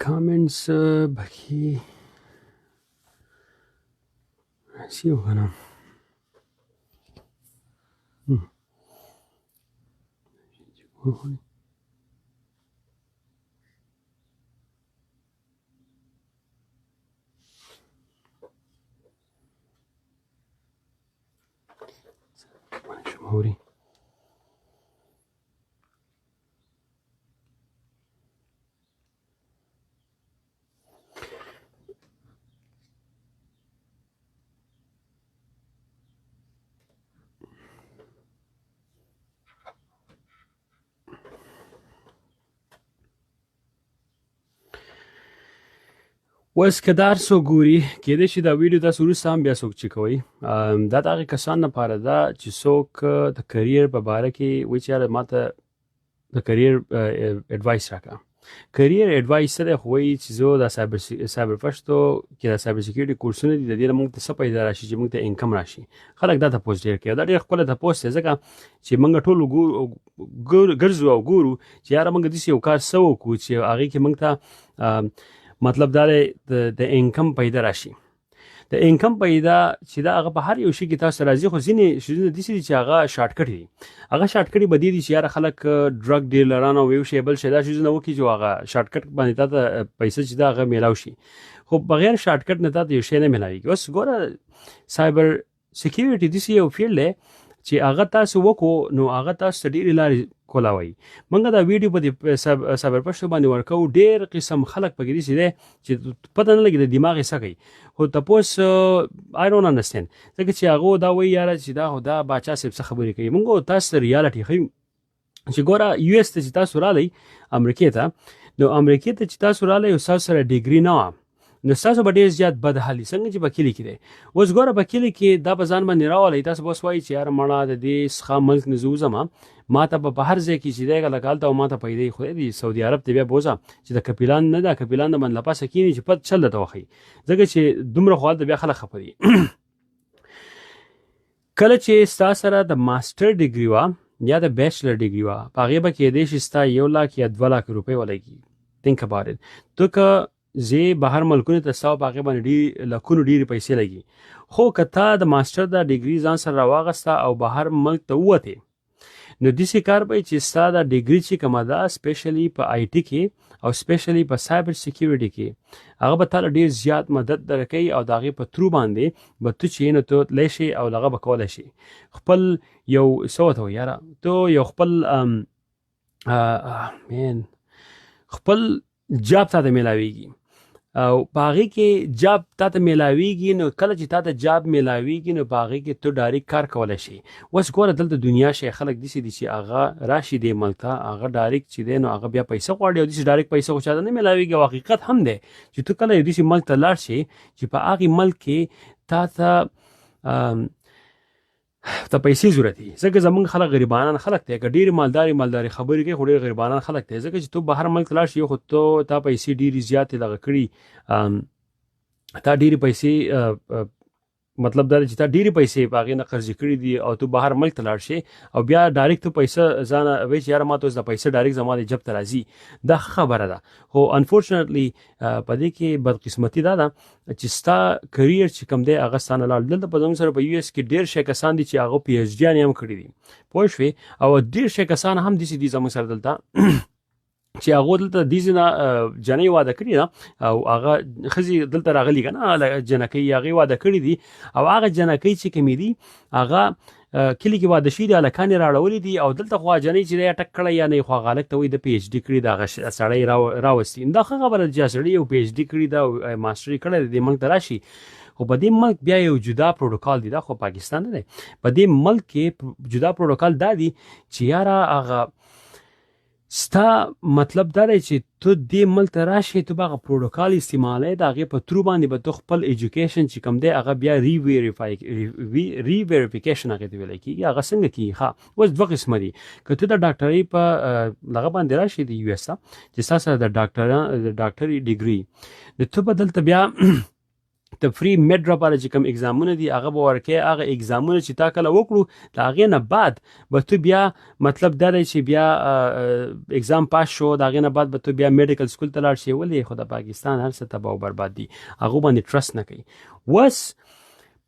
کامنټس بخي سی وکنه. شمهوري اوس که دا هر څوک ګوري، کېدای شي دا ویډیو تاسو وروسته هم بیا څوک چې کوئ. دا د هغې کسان لپاره ده چې څوک د career په باره کې وایي چې یاره ما ته د career advice راکړه. Career advice څه دی؟ خو وایي چې زه دا سایبر پښتو کې دا cyber security کورسونه دي، د دې نه موږ ته څه پیدا راشي چې موږ ته income راشي. خلک دا تپوس ډېر کوي. دا ډېر ښکلی تپوس دی، ځکه چې موږ ټول ګرځو او ګورو چې یاره موږ داسې یو کار څه وکړو چې هغې کې موږ ته مطلب دا دی د income پیدا راشي. د income پیدا چې دا هغه په هر یو شي کې تاسو راځي، خو ځینې شیزونه داسې دي چې هغه shortcut دي. هغه shortcut به دي چې یاره خلک drug dealer ان او یو شی بل شی دا شیزونه وکړي چې هغه shortcut باندې تا ته پیسې چې دا هغه میلاو شي، خو بغیر shortcut نه تا ته یو شی نه میلاویږي. اوس ګوره cyber security داسې یو field دی چې هغه تاسو وکړو نو هغه تاسو ته ډېرې لارې کولاوي. موږ دا ویډیو په دې سایبر پښتو باندې ورکوو. ډېر قسم خلک پکې داسې دی چې پته نه لګي د دماغ یې څه کوي، خو تپوس I don't understand، ځکه چې هغه دا وایي یاره چې دا خو دا باچا صاحب څه خبرې کوي. موږ تاسو ته reality ښیو چې ګوره US ته چې تاسو رالی، امریکې ته، نو امریکې ته چې تاسو رالی او تاسو سره degree نه وه نو ستاسو به ډېر زیات بد حال وي، څنګه چې په کلي کې دی. اوس ګوره په کلي کې دا په ځان باندې راولئ، تاسو به اوس وایئ چې یاره مړه د دې څخه ملک نه زه وځم، ما ته به په هر ځای کې چې دی لکه هلته او ما ته پیدا وي، خدای دې سعودي عرب ته بیا بوځه چې د کپیلان نه ده، کپیلان د باندې له پاسه کښېني چې پت چل درته وښیي، ځکه چې دومره خو هلته بیا خلک خفه دي. کله چې ستا سره د master degree وه یا د bachelor degree وه، په هغې به کېدای شي ستا 1 لاک یا 2 لاک روپۍ ولګي. Think about it. ته که ځې بهر ملکونو ته، ستا په هغې باندې ډېر لکونو ډېرې پیسې لګي، خو که تا د master دا degree ځان سره راواغسته او بهر ملک ته ووتې، نو داسې کار به چې ستا دا degree چې کومه ده، specially په IT کې او specially په cyber security کې، هغه به تاله ډېر زیات مدد درکوي او د هغې په through باندې به ته چې نو ته تللی شې او هغه به کولی شې خپل یو څه ورته وایي یاره ته یو خپل مین خپل job تا ته میلاویږي او په هغې کې job تا ته میلاویږي. نو کله چې تا ته job میلاویږي نو په هغې کې ته direct کار کولی شې. اوس ګوره دلته دنیا شي، خلک داسې دي چې هغه راشي دې ملک ته، هغه direct چې دی نو هغه بیا پیسې غواړي او داسې direct پیسې خو چاته نه میلاویږي. او حقیقت هم دی چې ته کله یو داسې ملک ته لاړ شې چې په هغې ملک کې تا ته ته پیسې ضرورت دي، ځکه زمونږ خلک غریبانان خلک دي، که ډېر مالداري مالداري خبرې کوي خو ډېر غریبانان خلک دي، ځکه چې ته بهر ملک ته لاړ شې خو ته تا پیسې ډېرې زیاتې دغه کړي، تا ډېرې پیسې، مطلب دا چې تا ډېرې پیسې په هغې نه قرضې کړي دي او ته بهر ملک ته لاړ شې او بیا direct ته پیسې ځانه وایي چې یاره ما ته اوس دا پیسې direct زما د جب ته راځي، دا ښه خبره ده. خو unfortunately په دې کې بدقسمتي دا ده چې ستا career چې کوم دی هغه ستا نه لاړ. دلته په زموږ سره په US کې ډېر شی کسان دي چې هغه PhD یان هم کړي دي، پوه شوې؟ او ډېر شی کسان هم داسې دي زموږ سره دلته چې هغه دلته دې نه جنۍ واده کړی ده او هغه ښځې دلته راغلي که نه جنکۍ هغې واده کړي دي او هغه جنکۍ چې کومې دي هغه کلي کې واده شوي دي، هلکان یې راړولي دي او دلته خو جنۍ چې دی ټک کړی یا نه، خو هغه هلک ته وایي د PhD کړي ده هغه سړی راوستي. دا ښه خبره ده چې سړی یو PhD کړي ده او master کړی دی، دې ملک ته راشي، خو په دې ملک بیا یو جدا پروتوکول دی. دا خو پاکستان نه دی. په دې ملک کې جدا پروتوکول دا دی چې یاره هغه ستا مطلب دا دی چې ته دې ملک ته راشې، ته به هغه پروتوکول استعمالوې، د هغې په through باندې به ته خپل education چې کوم دی هغه بیا re verification هغې ته ویل کېږي. هغه څنګه کېږي؟ ښه، اوس دوه قسمه دي. که ته د ډاکټرۍ په دغه باندې راشې د US ته چې ستا سره د ډاکټري degree، نو ته به دلته بیا د فری میډ لپاره چې کوم اگزامونه دي هغه به ورکې. هغه اگزامونه چې تا کله وکړو، د هغې نه بعد به ته بیا، مطلب دا دی چې بیا اگزام پاس شو، د هغې نه بعد به ته بیا میډیکل سکول ته لاړ شې. ولې خو د پاکستان هر څه تباه او برباد دي، هغه باندې ټرست نه کوي. وس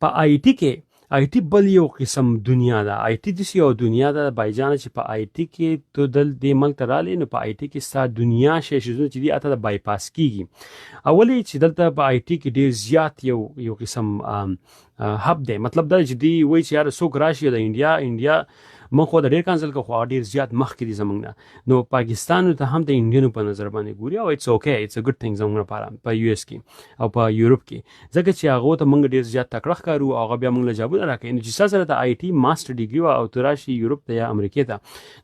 په آی ټي کې، آی ټي بل یو قسم دنیا ده. آی ټي داسې یو دنیا ده بایجانه چې په آی ټي کې ته دل دې ملک ته رالې، نو په آی ټي کې ستا دنیا شی شیزونه چې دي اته د بایپاس کیږي. اولې چې دلته په آی ټي کې ډیر زیات یو یو قسم هب دی. مطلب دا چې دی وایي چې یار څوک راشي د انډیا، انډیا مونږ خو د ډیر کنسل کو، خو ډیر زیات مخکې دي زمونږ نه. نو پاکستان ته هم د انډینو په نظر باندې ګوري او اټس اوکې، اټس ا ګډ ثینګ زمونږ لپاره په یو اس کې او په یورپ کې، ځکه چې هغه ته مونږ ډیر زیات تکړه ښکارو او هغه بیا مونږ له جابونه راکوي. نو چې ستا سره د آی ټي ماستر ډیګري او ته راشي یورپ ته یا امریکې ته،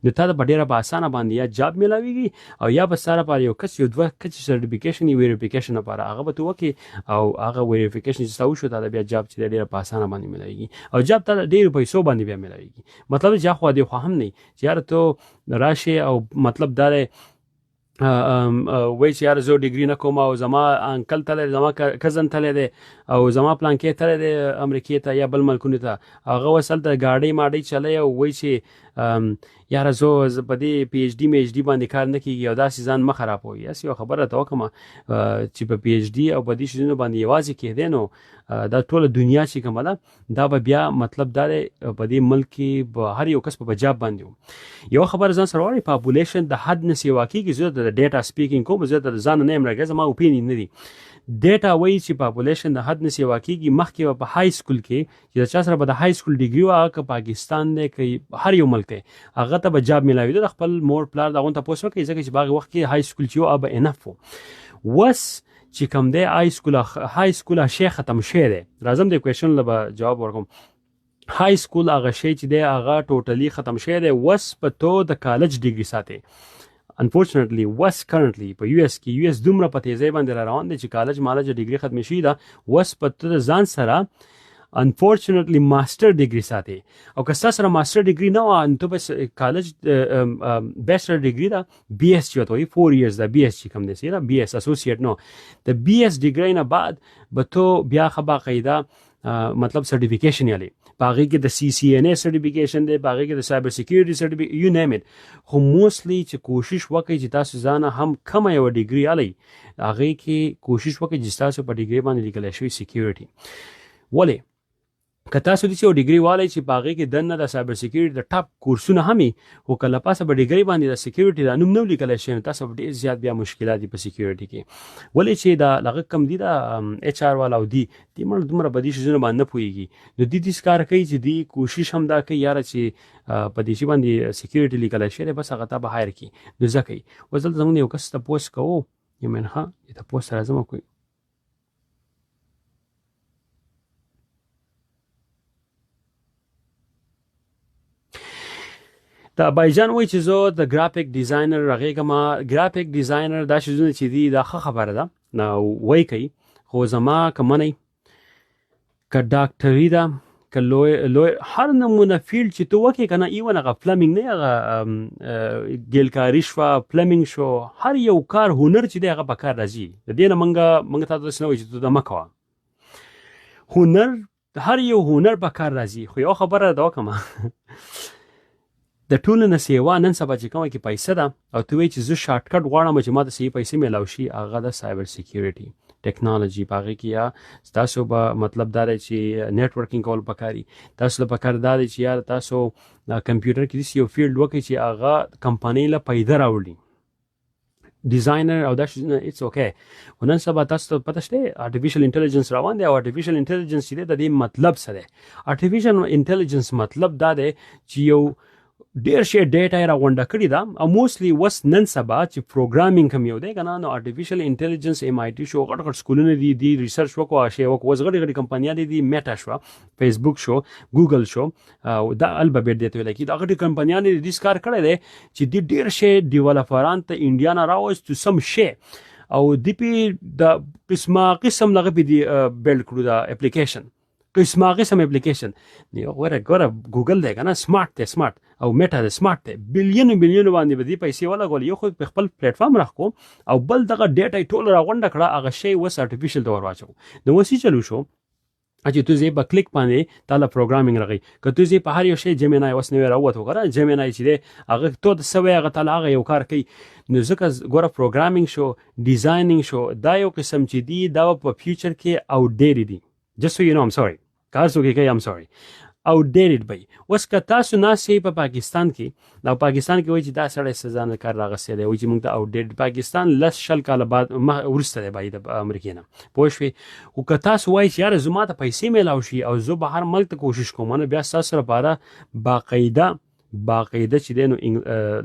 نو تا ته په ډیره په اسانه باندې یا جاب میلاویږي او یا به ستا لپاره یو کس یو دوه کچ سرټیفیکیشن یا ویریفیکیشن لپاره هغه به ته وکړې او هغه ویریفیکیشن چې ستا وشو، تا ته بیا جاب چې ډیره په اسانه باندې میلاویږي او جاب ته ډیرو پیسو باندې بیا میلاویږي. مطلب چې اخوا دی خو هم نه چې یاره ته راشي او مطلب دا دی وای چې یاره زه ډیګري نه کوم او زما انکل تللی، زما کزن تللی دی او زما پلانکی تللی دی امریکې ته یا بل ملکونو ته، هغه اوس هلته ګاډۍ ماډۍ چلی او وایي چې یاره زه په دې پی ایچ ډي می ایچ ډي باندې کار نه کیږي او داسې ځان مه خرابوي. هسې یو خبره راته وکړم چې په پی ایچ ډي او په دې شیزونو باندې یوازې کېدی، نو دا ټوله دنیا چې کومه ده دا به بیا، مطلب دا دی، په دې ملک کې به هر یو کس په جاب باندې و. یو خبره ځان سره وایي، پاپولیشن د حد نه سیوا کیږي. زه د ډیټا سپیکینګ کوم، زه د ځان نه یم راګه، زما اوپینین نه دی. ډیټا وایي چې پاپولیشن د حد نه سیوا کیږي. مخکې په های سکول کې چې د چا سره به د های سکول ډیګري وه، که پاکستان دی که هر یو ملک دی، هغه ته به جاب ملاویده. د خپل مور پلار دغه تپوس وکړي، ځکه چې په هغه وخت کې های سکول چې و به انف وو. وس چې کوم دی های سکول شی ختم شوی دی. راځم د کوېشن له به جواب ورکوم. های سکول هغه شی چې دی هغه ټوټلی ختم شوی دی. وس په تو د کالج ډیګري ساتي. انفورچونټلی وس کرنټلی په یو اس کې، یو اس دومره په تیزۍ باندې را روان دی چې کالج مالج ډیګري ختم شي دا. وس په ته د ځان سره انفورچونټلی ماستر ډیګري ساتي او که ستا سره ماستر ډیګري نه وه، نو ته بس کالج بیچلر ډیګري ده، بي اس چې ورته وایي، 4 ایئرز ده. بي اس چې کوم دی سي بي اس اسوسیټ، نو د بي اس ډیګري نه بعد به ته بیا ښه باقاعده مطلب سرټیفیکیشن یالي. په هغې کې د سی سی ان ای سرټیفیکیشن دی، په هغې کې د سایبر سکیورټي سرټیفیکیشن، یو نیم اټ. خو موستلی چې کوشش وکړئ چې تاسو ځانه هم کمه یوه ډیګري الئ، هغې کې کوشش وکړئ چې تاسو په ډیګري باندې لیکلی شوی سکیورټي. ولې که تاسو داسې یو ډیګري والئ چې په هغې کې دننه د سایبر سکیورټي د ټاپ کورسونه هم وي، خو که له پاسه په ډیګري باندې د سکیورټي دا نوم نه لیکلی شي، نو تاسو به ډېر زیات بیا مشکلات دي په سکیورټي کې. ولې چې دا هغه کم دي، دا ایچ آر والا او دي دي مړه دومره په دې شیزونو باندې نه پوهېږي. نو دوی داسې کار کوي چې دوی کوشش هم دا کوي یاره چې په دې شي باندې سکیورټي لیکلی شوی دی، بس هغه تا به هایر کړي. نو ځکه یې اوس دلته زموږ یو کس تپوس کوو. یو منټ، ښه تپوس ته راځم کوي. د بایجان وایي چې زه د ګرافیک ډیزاینر رغېږم. ګرافیک ډیزاینر دا شیزونه چې دي دا ښه خبره ده وایي کوي، خو زما که منئ که ډاکټري ده که لوی لوی هر نمونه فیلډ چې ته وکې که نه، ایون هغه پلمینګ نه، هغه ګیلکاري شوه، پلمینګ شو، هر یو کار هنر چې دی هغه په کار راځي. د دې نه مونږ ته داسې نه وایو چې ته دا مه کوه. هنر، هر یو هنر په کار راځي. خو یو خبره دا وکړم، د ټولو نه سیوا نن سبا چې کومه کې پیسه ده او ته وایې چې زه شارټ کټ غواړم چې ما ته صحیح پیسې میلاو شي، هغه د سایبر سکیورټي ټکنالوژي. په هغې کې یا تاسو به مطلب دا دی چې نېټورکینګ کول پکاري، تاسو له پکار دا دی چې یار تاسو کمپیوټر کې داسې یو فیلډ وکړئ چې هغه کمپنۍ له پیدا راوړي، ډیزاینر او دا شیزونه، اټس اوکې. خو نن سبا تاسو ته پته شته آرټیفیشل انټیلیجنس روان دی او آرټیفیشل انټیلیجنس چې دی د دې مطلب څه دی؟ آرټیفیشل انټیلیجنس مطلب دا دی چې یو ډیر شی ډیټا یې راغونډه کړې ده او موستلی وس نن سبا چې پروګرامینګ هم یو دی که نه، نو آرټیفیشل انټیلیجنس ایم آی ټي شو، غټ غټ سکولونه دي، دی ریسرچ وکړو، شی وکړو. اوس غټې غټې کمپنیانې دي، میټا شوه، فیسبوک شو، ګوګل شو او دا الفابیټ دی ته ویل کېږي، دا غټې کمپنیانې دي کار کړی دی چې دی ډیر شی ډیولپران ته انډیا نه راوستو سم شی او دی پی د قسمه قسم لغه پی دی بیلډ کړو دا اپلیکیشن، قسمه قسم اپلیکیشن. یو غوره ګوره ګوګل دی کنه، سمارټ دی، سمارټ او میټا د سمارټ دی، بلیون بلیون باندې به دې پیسې ولګول، یو خو په خپل پلیټفارم راخکو او بل دغه ډیټا ټول راغونډه کړه، هغه شی وس آرټیفیشل ته ورواچو. نو وسی چلو شو چې ته زه په کلیک باندې تعالی پروګرامینګ راغی، که ته زه په هر یو شی جمینای اوس نوې راووتو کنه، جمینای چې دی هغه ته د سوی هغه تعالی هغه یو کار کوي. نو ځکه ګوره پروګرامینګ شو، ډیزاینینګ شو، دا یو قسم چې دی دا په فیوچر کې او ډېری دي. Just so you know, I'm sorry، که هر څوک یې کوي، I'm sorry، او ډېرډ به اوس که تاسو ناست یئ په پاکستان کې، دا پاکستان کې وایي چې دا سړی سزا نه کار راغستی دی، وایي چې موږ ته او ډېرډ پاکستان لس شل کاله بعد وروسته دی باید د امریکې نه، پوه شوې؟ خو که تاسو وایئ چې یاره زما ته پیسې میلاو شي او زه به هر ملک ته کوشش کوم، نو بیا ستاسو لپاره باقاعده باقاعده چې دی نو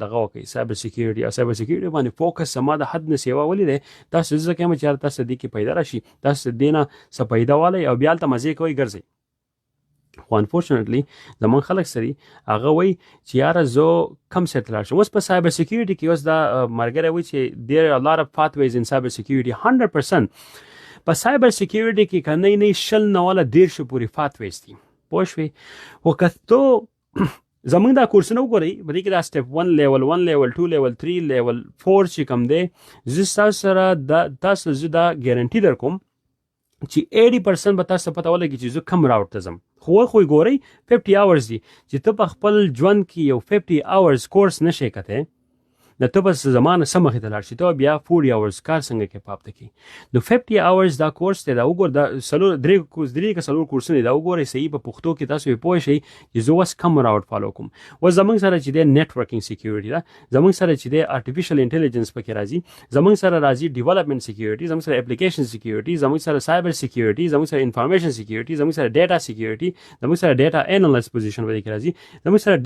دغه وکړئ، سایبر سکیورټي او سایبر سکیورټي باندې فوکس زما د حد نه سیوا ولې دی. تاسو زه کوم چې تاسو دې کې پیدا راشي، تاسو دې نه څه پیدا والی او بیا هلته مزې کوئ ګرځئ. خو انفورچونټلی زمونږ خلک سری هغه وایي چې یاره زه کم څه ته لاړ شم. اوس په سایبر سکیورټي کې اوس دا مرګری وایي چې there are a lot of pathways in cyber security. 100% په سایبر سکیورټي کې که نه نه شل نه والا 30 پورې pathways دي، پوه شوې؟ خو که ته زمونږ دا کورسونه وګورئ، په دې کې دا سټپ 1، لیول 1، لیول 2، لیول 3، لیول 4 چې کوم دی، زه ستاسو سره دا تاسو زه دا ګارنټي درکوم چې 80% به تاسو ته پته ولګي چې زه کوم راوټ ته ځم. خو خو ګورئ 50 اورز دي چې ته په خپل ژوند کې یو 50 اورز کورس نشې کته، نو ته به زمانه سم مخې ته لاړ شي، ته بیا 40 اورز کار څنګه کې په هفته کې. نو 50 اورز دا کورس دی، دا وګور، دا څلور درې کورس درې که څلور کورسونه دا وګورئ صحیح په پښتو کې، تاسو یې پوه شئ چې زه اوس کوم راوټ فالو کوم. اوس زمونږ سره چې دی نتورکینګ سکیورټي ده، زمونږ سره چې دی آرټیفیشل انټیلیجنس پکې راځي، زمونږ سره راځي ډیولپمنټ سکیورټي، زمونږ سره اپلیکیشن سکیورټي، زمونږ سره سایبر سکیورټي، زمونږ سره انفارمیشن سکیورټي، زمونږ سره ډیټا سکیورټي، زمونږ سره ډیټا انالیست پوزیشن پکې راځي، زمونږ سره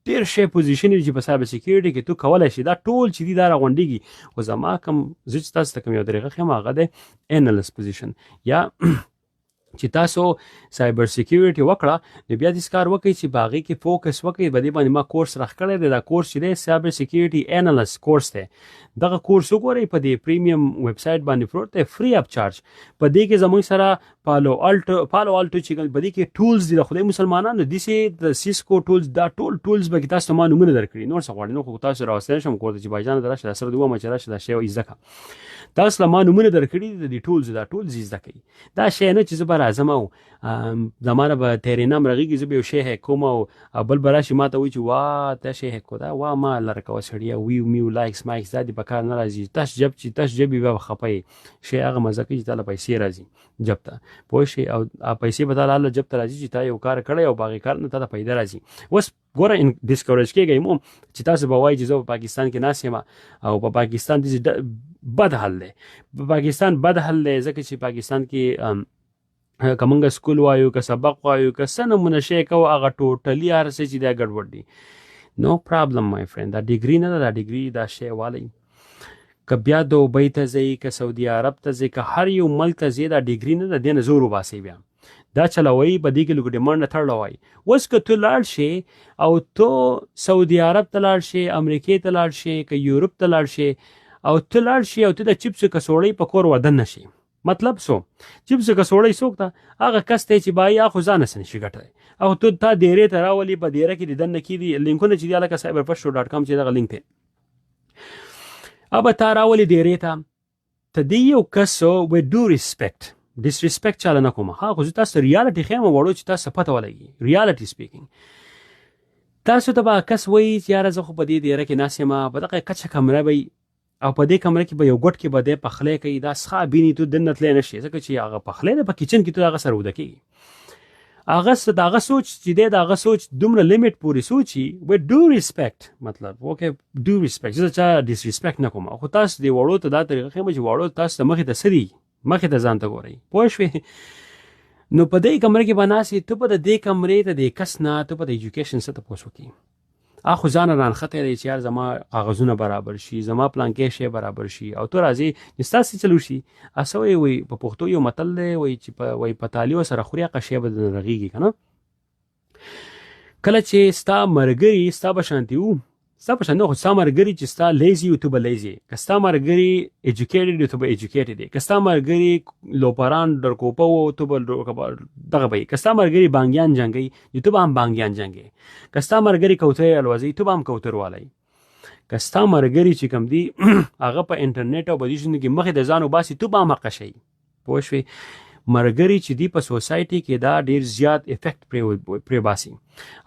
ډېر شی پوزیشن دي چې په سایبر سکیورټي کې تو کولای شي. دا ټول چې دي دا راغونډېږي. خو زما کوم زه چې تاسو ته کوم یو طریقه ښیم هغه دی انالیست پوزیشن، یا چې تاسو سایبر سکیورټي وکړه نو بیا دې کار وکړئ چې په هغې کې فوکس وکړئ. په دې باندې ما کورس راښکلی دی، دا کورس چې دی سایبر سکیورټي انالیست کورس دی، دغه کورس وګورئ، په دې پریمیم ویب سایټ باندې پروت دی فری اف چارج. په دې کې زموږ سره پالو آلټو چې په دې کې ټولز دي، د خدای مسلمانانو داسې د سیسکو ټولز، دا ټول ټولز به کې تاسو ته ما نومونه درکړي. نور څه غواړئ؟ نو خو تاسو راوستلی شم کور ته چې بایجانه ته راشه، دا سره دې ومه چې راشه دا شی زده کړه. تاسو له ما نومونه درکړي دي د دې ټولز، دا ټولز زده کوي. دا شی نه چې زه به راځم او زما نه به تیرې نام رغېږي، زه به یو شی هیک کوم او بل به راشي ما ته وایي چې وا تا شی هیک کو، دا وا ما لره کوه سړیه، ویو میو لایکس مایکس دا دې په کار نه راځي. تش جب چې تش جب بیا به خفه یې. شی هغه مزه کوي چې تا له پیسې راځي جب ته، پوه شې؟ او پیسې به تا له جب ته راځي چې تا یو کار کړی او په هغې کار نه تا ته پیدا راځي. اوس ګوره ډیسکوریج کېږئ مو چې تاسو به وایئ چې زه په پاکستان کې ناست یم او په پاکستان داسې بد حال دی، په پاکستان بد حال دی، ځکه چې پاکستان کې که موږ سکول وایو، که سبق وایو، که څه نمونه شی کوو، هغه ټوټلي هر څه چې دا ګډوډ دي. نو پرابلم مای فرند، دا ډیګري نه ده، دا ډیګري دا شی والی که بیا دوبۍ ته ځئ، که سعودي عرب ته ځئ، که هر یو ملک ته ځئ، دا ډیګري نه ده، دې نه زور وباسئ، بیا دا چلوي په دې کې لږ ډیمانډ تړلوي. اوس که ته لاړ شې او ته سعودي عرب ته لاړ شې، امریکې ته لاړ شې، که یورپ ته لاړ شې او ته لاړ شې او ته د چپسو کڅوړۍ په کور ودن نه شې، مطلب څو چپسو کڅوړۍ څوک ته هغه کس دی چې بای اخو ځان سره نشي ګټلی او ته تا دیرې ته راولي، په دیره کې د دننه کېدي لینکونه چې دي هلکه cyberpashto.com چې دغه لینک دی ابه تا راولي دیرې ته، ته دی یو کس with due respect، disrespect چاله نه کوم، ها خو زه تاسو ریالټي ښیم وړو چې تاسو پته ولګي. ریالټي سپیکینګ تاسو ته به کس وایي چې یاره زه خو په دې دیره کې ناست یم، په دغه کچه کمره به او په دې کمره کې به یو ګوټ کې به دی پخلی کوي، دا څښا بیني ته دننه تللی نه شې، ځکه چې هغه پخلی دی په کچن کې، ته هغه سره وده کېږي. هغه څه د هغه سوچ چې دی، د هغه سوچ دومره لیمیټ پورې سوچي. With due respect، مطلب اوکې due respect، زه چا ډیسریسپیکټ نه کوم، خو تاسو دې وړو ته دا طریقه ښیم چې وړو تاسو ته مخې ته څه دي، مخې ته ځان ته ګورئ، پوه شوې؟ نو په دې کمره کې به ناست یې، ته به د دې کمرې ته د کس نه ته به د ایجوکیشن څه تپوس وکړي. اخو ځان رانښتی دی چې یار زما کاغذونه برابر شي، زما پلانکی شی برابر شي، او ته راځې چې ستاسو چلو شي. اسه وایي وایي په پښتو یو متل دی، وایي چې په وایي په تالیو سره خوري هغه شی به درنه رغېږي که نه. کله چې ستا مرګري ستا به شانتي وو ستا په شان نه، خو ستا مرګري چې ستا لیزي او ته به لیزي، که ستا مرګري ایجوکیټډ وي ته به ایجوکیټډ یې، که ستا مرګري لوپران ډرکوپه وو ته به دغه به یې، که ستا مرګري بانګیان جنګوي نو ته به هم بانګیان جنګې، که ستا مرګري کوترې الوزوي ته به هم کوتر والی، که ستا مرګري چې کوم دي هغه په انټرنیټ او په دې شیانو کې مخې د ځان وباسي ته به هم حقه شي. پوه شوې؟ مرګري چې دی په سوسایټي کې دا ډیر زیات افیکټ پرې باسي،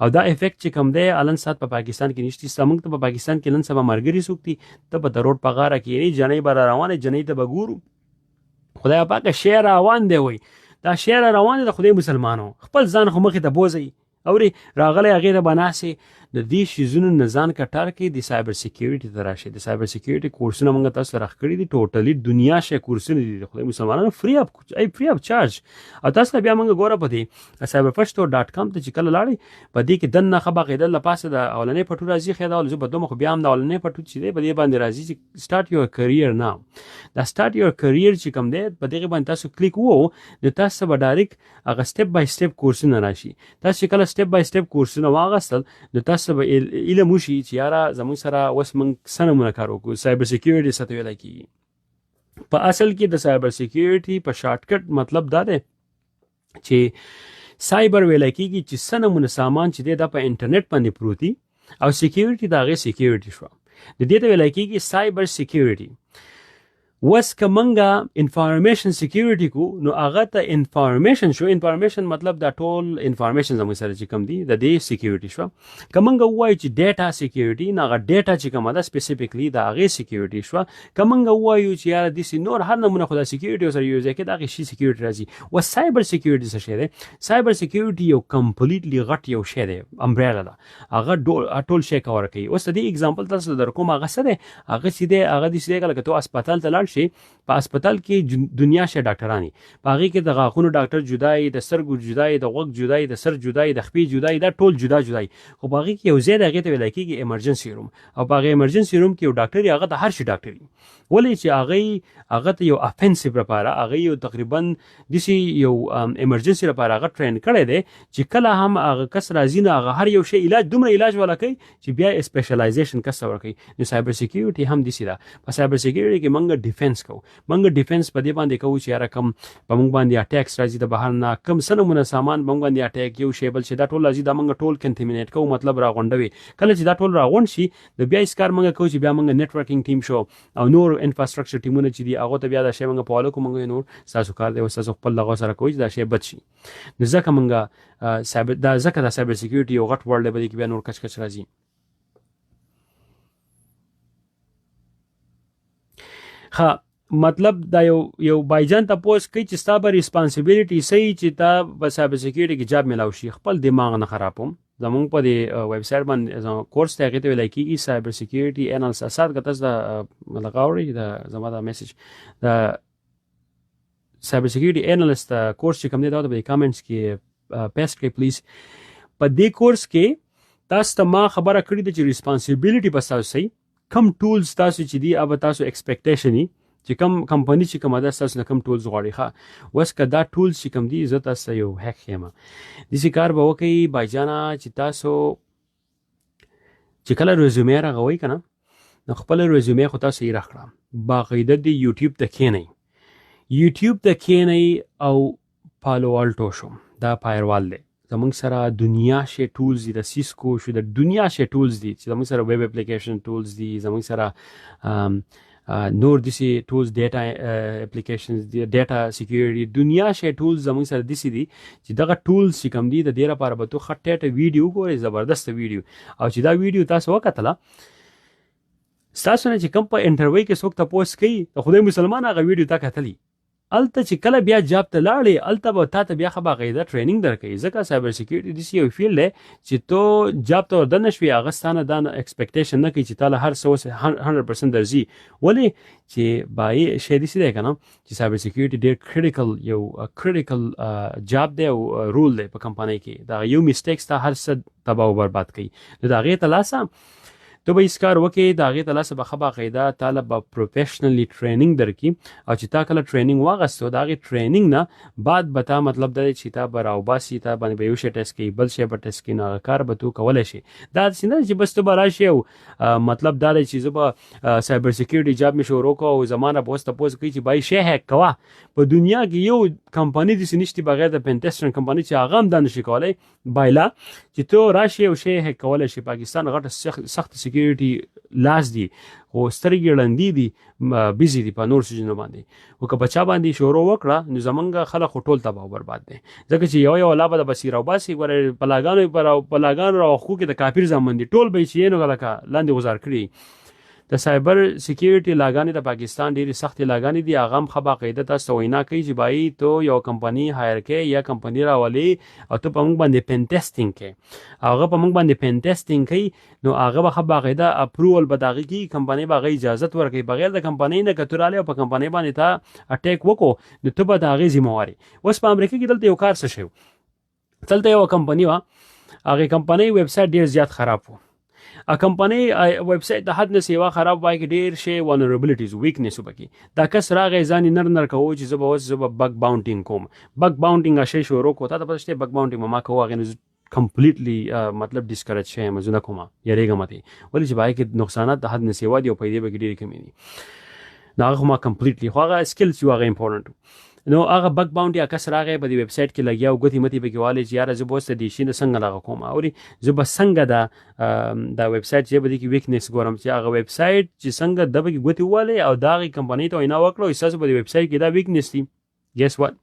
او دا افیکټ چې کوم دی الن سات په پاکستان کې نشتی. زمونږ ته په پاکستان کې نن سبا مرګري څوک دي، ته به د روډ په غاړه کې یې جنۍ به را روانه، جنۍ ته به ګورو، خدای پاک شعر روان دی، وای دا شعر روان دی د خدای مسلمانو، خپل ځان خو مخې ته بوځئ، اوري راغلی هغې ته به ناستې. د دې شیزونو نه ځان کټار کې د سایبر سکیورټي ته راشي. د سایبر سکیورټي کورسونه موږ تاسو ته راخکړي دي، ټوټلی دنیا شی کورسونه دي د خدای مسلمانانو، free of charge. او تاسو ته بیا موږ ګوره په دې cyberpashto.com ته چې کله لاړې په دې کې دننه ښه باقاعده له پاسه د اولنې پټو راځي، ښه دا زه به دومره خو بیا هم د اولنې پټو چې دی په دې باندې راځي چې سټارټ یور کریر ناو. دا سټارټ یور کریر چې کوم دی په دغه باندې تاسو کلیک وو نو تاسو به ډایرکټ هغه سټپ بای سټپ کورسونه راشي. تاسو چې کله سټپ بای سټپ کورسونه واغستل نو تاسو به علم وشي چې یاره زموږ سره اوس موږ څه نمونه کار وکړو. سایبر سکیورټي څه ته ویل کېږي؟ په اصل کې د سایبر سکیورټي په شارټکټ مطلب دا دی چې سایبر ویل کېږي چې څه نمونه سامان چې دی دا په انټرنیټ باندې پروت دي، او سکیورټي د هغې سکیورټي شوه، د دې ته ویل کېږي سایبر سکیورټي. وس که مونږه انفارمیشن سکیورټي کو نو هغه ته انفارمیشن شو، انفارمیشن مطلب دا ټول انفارمیشن زموږ سره چې کوم دي د دې سکیورټي شو. که مونږ ووایو چې ډیټا سکیورټي، نو هغه ډیټا چې کومه ده سپیسیفیکلی د هغې سکیورټي شو. که مونږ ووایو چې یاره داسې نور هر نمونه خو دا سکیورټي سره یو ځای کې د هغې شي سکیورټي راځي. و سایبر سکیورټي څه شی دی؟ سایبر سکیورټي یو کمپلیټلی غټ یو شی دی، امبریلا ده، هغه ټول شی کور کوي. اوس د دې اگزامپل تاسو ته درکوم، هغه څه دی؟ هغه چې دی هغه داسې دی لکه ته هسپتال ته لاړ شې، په هسپتال کې دنیا شی ډاکټران دي، په هغې کې د غاښونو ډاکټر جدا وي، د سترګو جدا وي، د غوږ جدا وي، د سر جدا وي، د خپې جدا وي، دا ټول جدا جدا وي. خو په هغې کې یو ځای دی هغې ته ویل کېږي ایمرجنسي روم، او په هغې ایمرجنسي روم کې یو ډاکټر وي، هغه د هر شي ډاکټر وي. ولې چې هغه ته یو افنسیو لپاره هغه یو تقریبا داسې یو ایمرجنسي لپاره هغه ټرین کړی دی چې کله هم هغه کس راځي نو هغه هر یو شی علاج دومره علاج ولا کوي چې بیا سپیشلایزیشن کس ته ورکوي. نو سایبر سکیورټي هم داسې ده. په سایبر سکیورټي کې موږ ډیفنس کوو، موږ ډیفنس په دې باندې کوو چې یاره کوم په موږ باندې اټیکس راځي د بهر نه، کوم څه نمونه سامان په موږ باندې اټیک یو شی بل شی دا ټول راځي، دا موږ ټول کنټامینیټ کوو، مطلب راغونډوي. کله چې دا ټول راغونډ شي نو بیا هیڅ کار موږ کوو چې بیا موږ نیټورکینګ ټیم شو او نور انفراسټرکچر ټیمونه چې دي هغو ته بیا دا شی موږ په حواله کوو، موږ یې نور ستاسو کار دی او ستاسو خپل دغه سره کوئ چې دا شی بد شي. نو ځکه موږ سایبر دا ځکه دا سایبر سکیورټي یو غټ ورډ دی، په دې کې بیا نور کچ کچ راځي. ښه مطلب دا یو بایجان ته پوس کوي چې ستا به ریسپانسیبিলিټي سي چې تا په سایبر سکیورټي کې جاب ملاو شي. خپل دماغ نه خرابوم. زمونږ په دې ویب سایټ باندې زموږ کورس ته هغې ته ویل کېږي سایبر سکیورټي انالس. اساد که تاسو دا لغه اورئ دا زما دا میسج دا سایبر سکیورټي انالست کورس چې کوم دی دا په دې کامنټس کې پیسټ کړئ پلیز. په دې کورس کې تاسو ته ما خبره کړې ده چې ریسپانسیبিলিټي به تاسو سي، کم ټولز تاسو چې دي هغه تاسو ایکسپیکټیشن وي چې کم کمپنی چې کومه ده تاسو نه کم ټولز غواړي. ښه اوس که دا ټولز چې کوم دي زه تاسو ته یو هیک ښیم، داسې کار به وکړئ بایجانه چې تاسو چې کله رزومې رغوئ که نه نو خپله رزومې خو تاسو یې راکړه، باقاعده دې یوټیوب ته کښېنئ، یوټیوب ته کښېنئ او پالو آلټو شو، دا فایروال دی زمونږ سره، دنیا شی ټولز دي، د سیسکو شو، د دنیا شی ټولز دي چې زمونږ سره ویب اپلیکیشن ټولز دي، زمونږ سره نور داسې ټولز، ډیټا اپلیکیشنز دي، ډیټا سکیورټي، دنیا شی ټولز زمونږ سره داسې دي چې دغه ټولز چې کوم دي د دې لپاره به ته ښه ټیټه ویډیو وګورې، زبردسته ویډیو، او چې دا ویډیو تاسو وکتله ستاسو نه چې کوم په انټرویو کې څوک تپوس کوي د خدای مسلمان هغه ویډیو تا کتلی، هلته چې کله بیا جاب ته لاړې هلته به تا ته بیا ښه باقاعده ټریننګ درکوي. ځکه سایبر سکیورټي داسې یو فیلډ دی چې ته جاب ته ور دننه شوې هغه ستا نه دا ایکسپیکټیشن نه کوي چې تا له هر څه اوس 100% درځي. ولې چې بای شی داسې دی که نه چې سایبر سکیورټي ډېر کریټیکل یو کریټیکل جاب دی او رول دی په کمپنۍ کې، دا یو میسټیک ستا هر څه تباه او برباد کوي. نو د هغې ته لاسه ته به هیڅ کار وکې، د هغې ته لاسه به ښه باقاعده تاله به پروفیشنلی ټریننګ درکړي، او چې تا کله ټریننګ واغستو، د هغې ټریننګ نه بعد به تا مطلب دا دی چې تا به راوباسي، تا باندې به یو شی ټیسټ کوي، بل شی به ټیسټ کوي، نو هغه کار به تو کولی شي. دا داسې نه چې بس ته به راشې او مطلب دا دی چې زه به سایبر سکیورټي جاب مې شروع کړو او زما نه به اوس تپوس کوي چې بای شی هیک کوه. په دنیا کې یو کمپني داسې نشته بغیر د پنټیسټن کمپني چې هغه هم دا نشي کولی بایلا چې ته راشي او شی هیک کولی شي. پاکستان غټه سخت سکیورټي لاس دي، خو سترګې ړندې دي، بیزي دي په نور څیزونو باندې. خو که په چا باندې شروع وکړه نو زمونږ خلک خو ټول تباه او برباد دي، ځکه چې یو یو لا به د بصیر او باسي ګوره پلاګانو راوخو کې د کافر زامن دي، ټول به یې چې نو لکه لاندې غوځار کړي. د سایبر سکیورټي لاګانې د پاکستان ډېرې سختې لاګانې دي. هغه هم ښه باقاعده تاسو ته وینا کوي چې بای ته یو کمپنی هایر کې یا کمپنی راولې او ته په موږ باندې پین ټیسټینګ کې، هغه په موږ باندې پین ټیسټینګ کوي، نو هغه به ښه باقاعده اپروول به د هغې کېږي، کمپنۍ به هغه اجازت ورکوي. بغیر د کمپنۍ نه که ته راغلې او په کمپنۍ باندې تا اټیک وکړو نو ته به د هغې ذمه وار یې. اوس په امریکا کې دلته یو کار څه شوی، دلته یوه کمپني وه، هغې کمپنۍ ویب سایټ ډېر زیات خراب و. ا کمپنۍ ویب سایټ د حد نه سیوا خراب وای کې ډېر شی ولنربلیټیز ویکنس وبکې. دا کس راغی ځان یې نر نر کوو چې زه به اوس زه به بګ باونټینګ کوم، بګ باونټینګ شی شروع کو. تا ته پته شته بګ باونټینګ ما کوو، هغې نه کمپلیټلی مطلب ډیسکریج شوی یم، زه نه کوم، یریږم ترې، ولې چې په هغې کې نقصانات د حد نه سیوا دي او پیدې به کې ډېرې کمې دي. نو هغه خو ما کمپلیټلی، خو هغه سکل چې هغه امپورټنټ. نو هغه بګ باونډي کس راغی په دې ویب سایټ کې لګیا او ګوتې متې پکې والې چې یاره زه به اوس د دې شي نه څنګه دغه کوم، اوري زه به څنګه دا دا ویب سایټ چې به دې کې ویکنس ګورم، چې هغه ویب سایټ چې څنګه د پکې ګوتې ووالې او د هغې کمپنۍ ته وینا وکړه چې ستاسو په دې ویب سایټ کې دا ویکنس دي. ګیس واټ،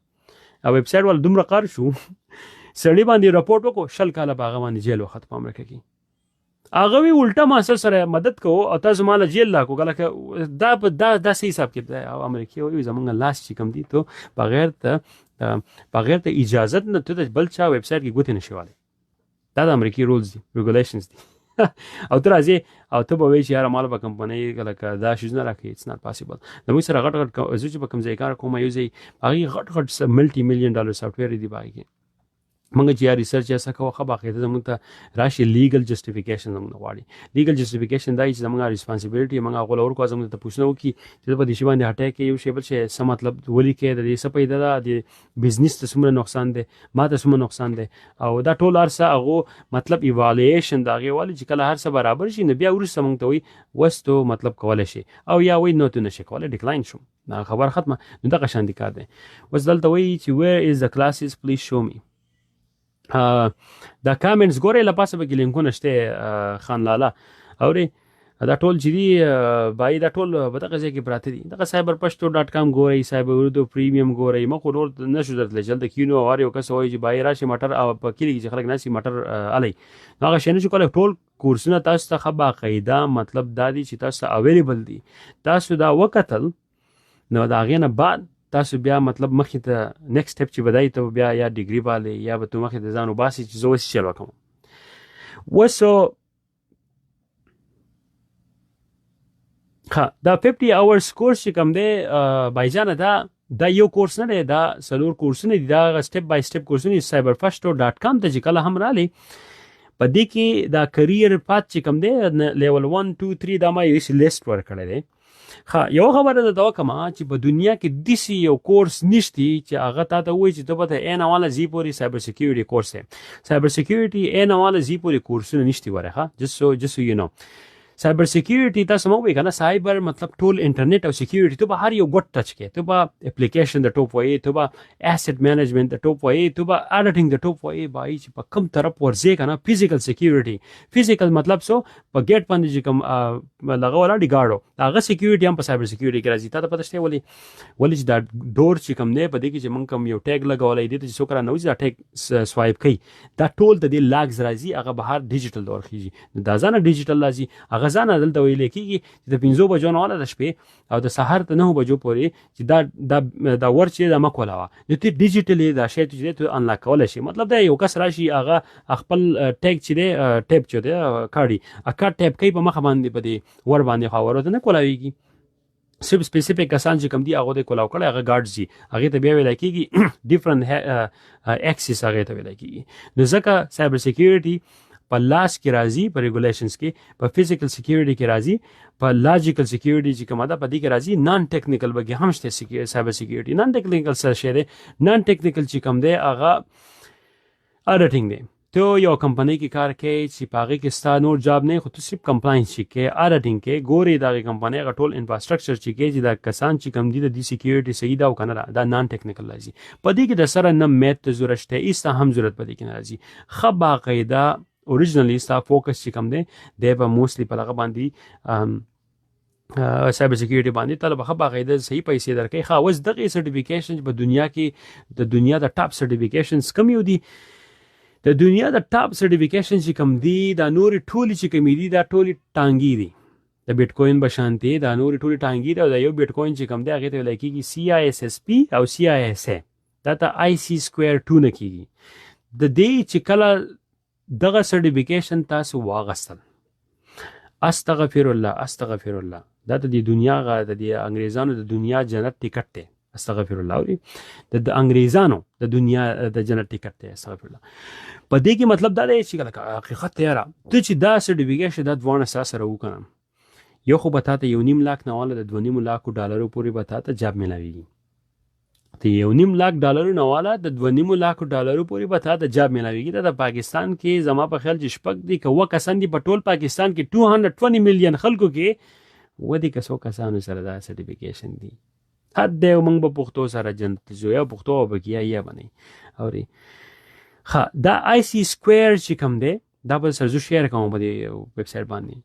او ویب سایټ وال دومره قار شو سړی باندې رپورټ وکړو، 20 کاله په هغه باندې جیل وخت په امریکا کې. هغه وی الټا ما سره مدد کو او تاسو مال جیل لا کو لکه دا په دا داسې حساب کې دی. او امریکای وی زمونږ لاس چې کم دی ته بغیر ته اجازت نه ته بل چا ویب سایټ کې ګوتې نشي والی. دا د امریکای رولز دي، ریګولیشنز دي. او ته راځې او ته به وایې چې یاره مال به کمپنۍ لکه دا شیزونه راکوي، اټس ناټ پاسیبل. زموږ سره غټ غټ، زه چې په کوم ځای کار کوم یو ځای هغې غټ غټ ملټي میلیون ډالر سافټویر دي، په هغې کې موږ چې یا ریسرچ یا څه کوو ښه باقاعده زموږ ته راشي لیګل جسټیفیکیشن زموږ نه غواړي. لیګل جسټیفیکیشن دا چې زموږ ریسپانسیبিলিټي موږ هغه له ورکو، زموږ ته پوښتنه وکړي چې په دې شی باندې اټیک یو شی بل شی څه مطلب ولیکې، د دې څه پیدا ده، د بزنس ته څومره نقصان دی، ما ته څومره نقصان دی، او دا ټول هر څه هغه مطلب ایوالویشن د هغې والي چې کله هر څه برابر شي نو بیا وروسته موږ ته وایي اوس ته مطلب کولی شي او یا وایي نو ته نشې کولی، ډیکلاین شوم، دا خبر ختمه. نو دغه شان دي کار دی. اوس دلته وایي چې where is the classes please show me. دا کامنټس ګورئ، له پاسه به کې لینکونه شته خان لالا اوري، دا ټول چې دي بای دا ټول په دغه ځای کې پراته دي. دغه سایبر پښتو ډاټ کام ګورئ، سایبر اردو پریمیم ګورئ. ما خو نور نه شو درتلی چې دلته کینو او هر یو کس وایي چې بای راشي موټر او په کلي کې چې خلک ناست موټر الی، نو هغه شی نه شو کولی. ټول کورسونه تاسو ته ښه باقاعده مطلب دا دي چې تاسو ته اویلیبل دي. تاسو دا وکتل نو د هغې نه بعد تاسو بیا مطلب مخې ته نیکسټ سټپ چې بدای ته بیا یا ډیګري والي یا به ته مخې ته ځان وباسي چې زه اوس چل وکم. اوس ها دا 50 اورز کورس چې کوم دی بایجانه، دا یو کورس نه دی، دا څلور کورسونه دي، دا سټپ بای سټپ کورسونه دي. cyberpashto.com ته چې کله هم رالی په دې کې دا کریئر پات چې کوم دی لیول 1 2 3 دا ما یو لیست ورکړی دی. ښه یو خبره ده دا کومه چې په دنیا کې داسې یو کورس نشتی چې هغه تا ته وایي چې ته به د ای نه والا زی پورې سایبر سکیورټي کورس دی، سایبر سکیورټي ای نه والا زی پورې کورسونه نشتی وره. ښه جست سو یو نو سایبر سکیورټي تاسو مو وایي کنه، سایبر مطلب ټول انټرنیټ او سکیورټي، ته به هر یو ګټ ټچ کې، ته به اپلیکیشن د ټوپ وایي، ته به اسټ مینجمنت د ټوپ وایي، ته به اډیټینګ د ټوپ وایي. بای چې په کم طرف ورځې کنه فزیکل سکیورټي، فزیکل مطلب سو په ګیټ باندې چې کوم لغه ولاړ دی گاډو هغه سکیورټي هم په سایبر سکیورټي کې راځي. تا ته پته شته ولې ولې چې دا ډور چې کوم دی په دې کې چې مونږ کوم یو ټیګ لګولای دی چې څوک را نه وځي دا ټیګ سوایپ کوي، دا ټول د دې لاګز راځي، هغه بهر ډیجیټل دور خيږي، دا ځانه ډیجیټل راځي. هغه ځانه دلته ویل کېږي چې د 5 بجو نه والا د شپې او د سهار ته 9 بجو پورې چې دا دا دا ور چې دا مکولاوه، نو ته ډیجیټلی دا شی چې ته انلاک کولای شي. مطلب دا یو کس راشي هغه خپل ټیګ چې دی ټیپ چې دی کاډي اکا ټیپ کوي په مخه باندې په دې ور باندې خو ورته نه کولاویږي. صرف سپیسیفیک کسان چې کوم دي هغه د کولاو کړي، هغه ګارډز دي، هغه ته بیا ویل کېږي ډیفرنٹ اکسس هغه ته ویل کېږي. نو ځکه سایبر سکیورټي په لاس کې راځي، په ریګولیشنز کې، په فزیکل سکیورټي کې راځي، په لاجیکل سکیورټي چې کومه ده په دې کې راځي. نان ټیکنیکل به کې هم شته. سایبر سکیورټي نان ټیکنیکل څه شی دی؟ نان ټیکنیکل چې کوم دی هغه اډیټینګ دی. ته یو کمپنۍ کې کار کوې چې په هغې کې ستا نور جاب نه، خو ته صرف کمپلاینس چې کې، اډیټینګ کې ګورې، د هغې کمپنۍ هغه ټول انفراسټرکچر چې کې، چې دا کسان چې کوم دي د دې سکیورټي صحیح ده او که نه ده. دا نان ټیکنیکل راځي. په دې کې د سره نه میت ته ضرورت شته، هېڅ ته هم ضرورت په دې کې نه راځي. ښه باقاعده اوریجنلی ستا فوکس چې کوم دی، دی به موسټلی په دغه باندې، سایبر سکیورټي باندې ته به ښه باقاعده صحیح پیسې درکوي. ښه، اوس دغې سرټیفیکیشن په دنیا کې، د دنیا د ټاپ سرټیفیکیشنز کوم یو دي؟ د دنیا د ټاپ سرټیفیکیشن چې کوم دي، دا نورې ټولې چې کومې دي دا ټولې ټانګې دي، د بیټ کوین به شانتي، دا نورې ټولې ټانګې دي. او دا یو بیټ کوین چې کوم دی هغې ته ویل کېږي سی آی اس اس پی او سی آی اس ای، دا ته آی سی سکویر 2 نه کېږي. د دې چې کله دغه سرټیفیکیشن تاسو واغستل، استغفر الله، استغفر الله، دا د دې دنیا غا د دې انګریزانو د دنیا جنت ټیکټ دی. استغفر الله. اوري، د انګریزانو د دنیا د جنت ټیکټ دی. استغفر الله. په دې کې مطلب دا دی چې لکه حقیقت دی یاره، ته چې دا سرټیفیکیشن دا دواړه ستا سره وکنه، یو خو به تا ته 1.5 لاک نه واله د 2.5 لاکو ډالرو پورې به تا ته جاب میلاویږي. د 1.5 لاک ډالرو نه والا د 2.5 لاکو ډالرو پورې به تا ته جاب میلاویږي. دا د پاکستان کې زما په خیال چې شپږ دي که اووه کسان دي په ټول پاکستان کې، 220 میلیون خلکو کې ودی که څو کسانو سره دا سرټیفیکیشن دي. حد دی. موږ به پښتو سره جنت ځو، یا پښتو به کیا یا باندې اوري. ښه، دا آی سی سکویر چې کوم دی دا به سره زه شیر کوم په دې ویب سایټ باندې.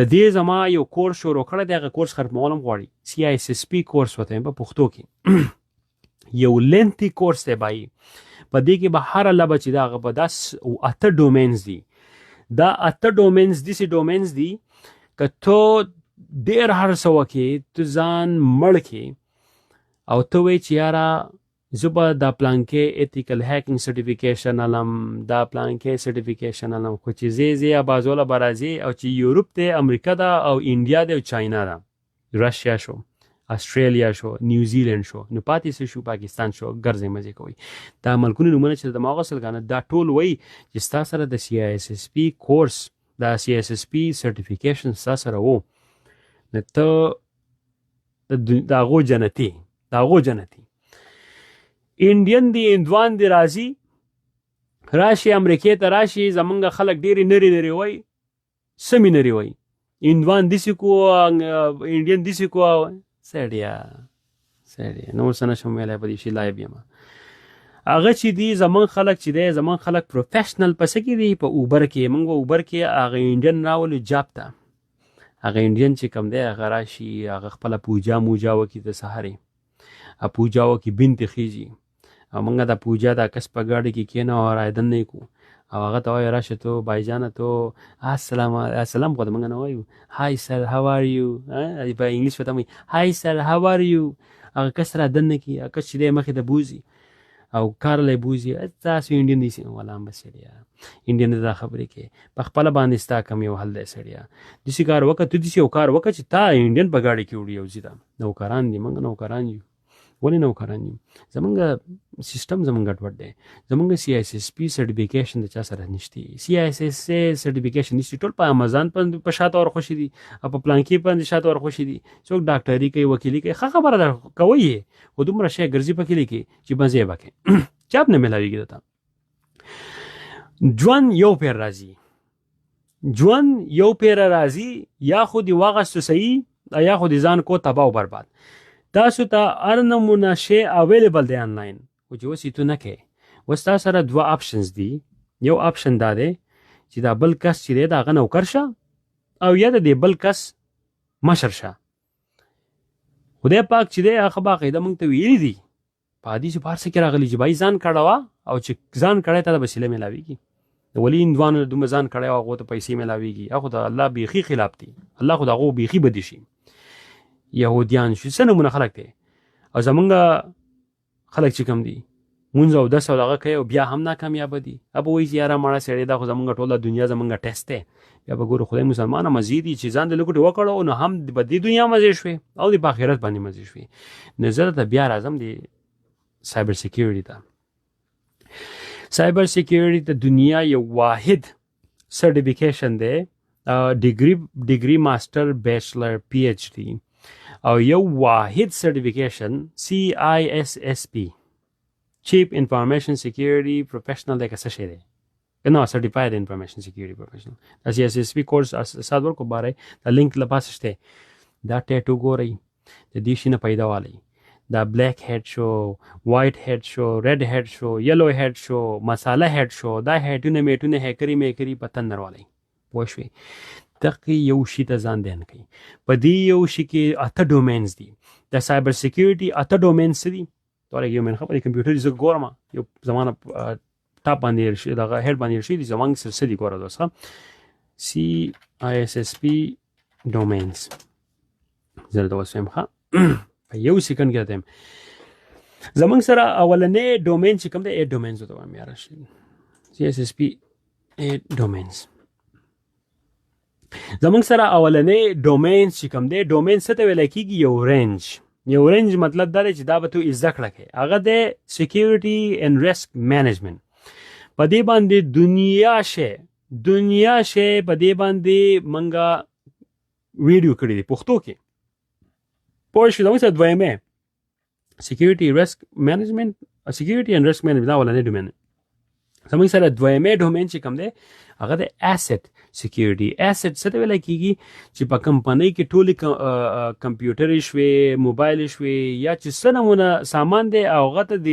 د دې زما یو کورس شروع کړی دی، هغه کورس ختمول هم غواړي. سی آی اس اس پی کورس وته په پښتو کې یو لینتی کورس دی بای. په دې کې به هر لبه چې دا هغه به داس او اته ډومینز دي، دا اته ډومینز دي سي ډومینز دي که ته ډیر هر څه وکې، ته ځان مړ کې او ته وایې چې یاره زه به دا پلانکې ایتیکل هیکینګ سرټیفیکیشن علم، دا پلانکې سرټیفیکیشن علم، خو چې زه زه ابازوله به راځي او چې یورپ دی، امریکا ده او انډیا دی او چاینا ده، رشیا شو، استرالیا شو، نیوزیلند شو، نو پاتې څه شو؟ پاکستان شو. ګرځې مزې کوي. دا ملکونو نومونه چې د ما غسل کنه، دا ټول وایي چې ستا سره د سی آی اس اس پی کورس، دا سی اس اس پی سرټیفیکیشن ستا سره وو، نو ته د هغو جنتي، د هغو جنتي. انډین دی، هندوان دی، راځي راشي امریکې ته راشي. زمونږ خلک ډېرې نري نري وایي، سمې نري وایي، هندوان داسې کو، انډین داسې کو. سړیا سړیا، نور څه نه شم ویلی په دې شي، لایب یم. هغه چې دي زمونږ خلک چې دی، زمونږ خلک پروفیشنل په څه کې دي؟ په اوبر کې. مونږ به اوبر کې هغه انډین راولو جاب ته. هغه انډین چې کوم دی هغه راشي، هغه خپله پوجا موجا وکړي، د سهارې پوجا وکړي، بنتې خیږي او موږ د پوجا دا کس په ګاډي کې کینو او رایدن نه کو او هغه ته وایو راشه ته بایجانه ته، السلام السلام خو موږ نه وایو، hi sir, how are you، په انګلیش ورته وایي، hi sir, how are you. هغه کس را دننه کړي، هغه کس چې دی مخې ته بوځي او کار له بوځي. تاسو انډین دی ولا هم سړیا، انډین دا خبرې کې په خپل باندې ستا کم یو حل دی سړیا. داسې کار وکړه، ته داسې یو کار وکړه چې تا انډین په ګاډي کې وړي. یو ځي دا نوکران دي، موږ نوکران یو. ولې نوکران یو؟ زمونږ سیستم زمونږ ګډوډ دی. زمونږ سی اس اس پی سرټیفیکیشن د چا سره نشته، سی اس اس ای سرټیفیکیشن نشته. ټول په امیزون په شاته ور خوشي دي او په پلانکې باندې شاته ور خوشي دي. څوک ډاکټري کوي، وکیلي کوي، ښه خبره ده، کوي یې، خو دومره شی ګرځي په کلي کې چې مزې به کوي، چاپ نه ملاویږي درته. ژوند یو پیر راځي، ژوند یو پیر راځي، یا خو دی واغستو صحیح یا خو دی ځان کو تباہ او برباد. تاسو ته هر نمونه شی اویلیبل دی آنلاین، خو چې اوس یې ته نه کوې. اوس تا سره دوه آپشنز دي. یو آپشن دا دی چې دا بل کس چې دی د هغه نوکر شه او یا د دې بل کس مشر شه. خدای پاک چې دی هغه باقاعده موږ ته ویلي دي، په حدیث په هر څه کې راغلي چې بای ځان کړوه او چې ځان کړی ته د وسیله میلاویږي. ولې هندوانو دومره ځان کړی او هغو ته پیسې میلاویږي؟ هغه د الله بیخي خلاف دي، الله خو د هغو بیخي بدي شي. یهودیان شو، څه نمونه خلک دي. او زمونږ خلک چې کوم دي مونځ او دس او دغه کوي او بیا هم ناکامیابه دي. ابو وایي چې یاره مړه سړی، دا خو زمونږ ټوله دنیا زمونږ ټیسټ دی. بیا به ګورو. خدای مسلمانه مزې دي چې ځان د لکوټې وکړو، نو هم په دې دنیا مزې شوې او د په آخرت باندې مزې شوې. نو زه درته بیا راځم د سایبر سکیورټي ته. سایبر سکیورټي د دنیا یو واحد سرټیفیکیشن دی، ډیګري، ډیګري، ماستر، بیچلر، پی ایچ ډي، او یو واحد سرټیفیکیشن سی آی اس اس پی، چیف انفارمیشن سکیورټي پروفیشنل دی که څه شی دی، نه، سرټیفاید انفارمیشن سکیورټي پروفیشنل. دا سی اس اس پی کورس سات ورکو باره دا لینک لپاسه شته. دا ټیټو ګورئ، د دې شي نه پیدا والی. دا بلیک هیډ شو، وایټ هیډ شو، ریډ هیډ شو، یلو هیډ شو، مساله هیډ شو، دا هیډونه میټونه هیکری میکری په تن دروالی، پوه شوې؟ دقه یو شي ته ځان دین کوي. په دې یو شي کې اته ډومینز دي. د سایبر سکیورټي اته ډومینز څه دي؟ تورې یو من خبرې کمپیوټر زه ګورم، یو زمانه ټاپ باندې شي، دغه هډ باندې شي، زمانګ سره څه دي ګوره دوسه. سی آی اس اس پی ډومینز زه درته وسیم. ښه، په یو سیکنډ کې راته زمونږ سره اولنې ډومین چې کوم دی، ای ډومینز ته وایم یاره، سی اس اس پی ای ډومینز. زمونږ سره اولنې ډومین چې کوم دی، ډومین څه ته ویل کېږي؟ یو رینج. یو رینج مطلب دا دی چې دا به تو زده کړه کوې، هغه دی سکیورټي اینډ ریسک مینجمنټ. په دې باندې دنیا شی، دنیا شی په دې باندې منګه ویډیو کړې دي پښتو کې، پوه شوې؟ زموږ سره دویمه سکیورټي ریسک مینجمنټ، سکیورټي اینډ ریسک مینجمنټ، دا اولنې ډومین. زموږ سره دویمه ډومین چې کوم دی، هغه د اسټ سکیورټي. اسټ څه ته ویل کېږي؟ چې په کمپنۍ کې ټولې کمپیوټرې شوې، موبایل شوې، یا چې څه نمونه سامان دی، او هغه ته د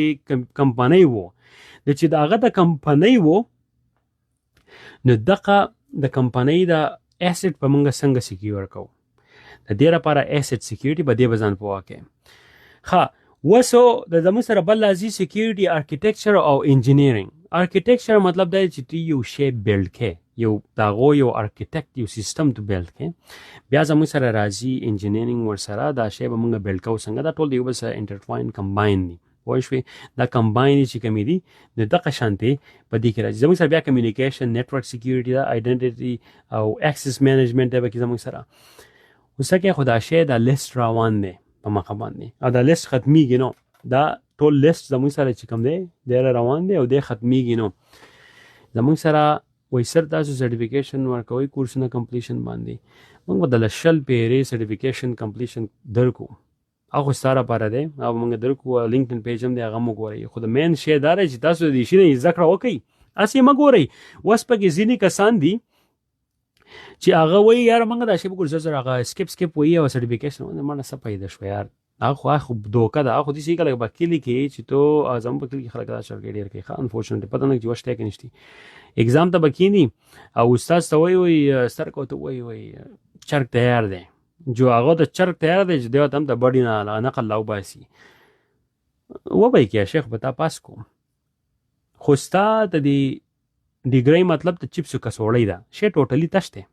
کمپنۍ وو، د چې د هغه د کمپنۍ وو، نو دغه د کمپنۍ د اسټ په موږ څنګه سکیور کوو؟ د دې لپاره اسټ سکیورټي به دې به ځان پوه کړي. ښه، وسو د زموږ سره بل راځي سکیورټي آرکیټیکچر او انجینیرینګ. آرکیټیکچر مطلب دا دی چې ته یو شی بیلډ کړې، یو د هغو یو آرکیټیکټ، یو سیستم ته بیلډ کړې. بیا زموږ سره راځي انجینیرینګ، ورسره دا شی به موږ بیلډ کوو څنګه. دا ټول د یو بل سره انټرټواین کمباین دي، پوه شوې؟ دا کمباین چې کومې دي، نو دغه شانتې په دې کې راځي. زموږ سره بیا کمیونیکیشن، نتورک سکیورټي ده، آیډنټیټي او اکسس مینجمنټ دی پکې زموږ سره. اوس کې خو دا شی دا لیست روان دی په مخه باندې، او دا لیست ختمیږي. نو دا ټول لیست زموږ سره چې کوم دی، دی روان دی او دی ختمیږي. نو زموږ سره وایي سر تاسو سرټیفیکیشن ورکوئ کورسونه کمپلیشن باندې، موږ به د 20 پیرې سرټیفیکیشن کمپلیشن درکو، هغه خو ستا لپاره دی، هغه به موږ درکو. لینکډین پیج هم دی، هغه مو ګورئ. خو د مین شی دا دی چې تاسو د دې شي نه زده کړه وکړئ، هسې مه ګورئ. اوس پکې ځینې کسان دي چې هغه وایي یاره موږ دا شی به ګورو، زر زر هغه سکیپ سکیپ وایي او سرټیفیکیشن وایي، ما نه څه پیدا شوه یار. هغه خو هغه خو دوکه ده. هغه خو داسې کله په کلي کې چې ته، زموږ په کلي کې خلک دا چل کوي ډېر کوي. ښه، انفورچونېټلي پته نه چې وشته که نشته. اګزام ته به کښېني او استاد ته وایي، وایي سترګو ته وایي، وایي چرګ تیار دی. جو هغه ته چرګ تیار دی چې دی ورته هم د بډې نه نقل لا وباسي، وبه یې کړي شیخ به تا پاس کوم. خو ستا د دې ډیګرۍ مطلب د چپسو کڅوړۍ ده، شی ټوټلي تش دی.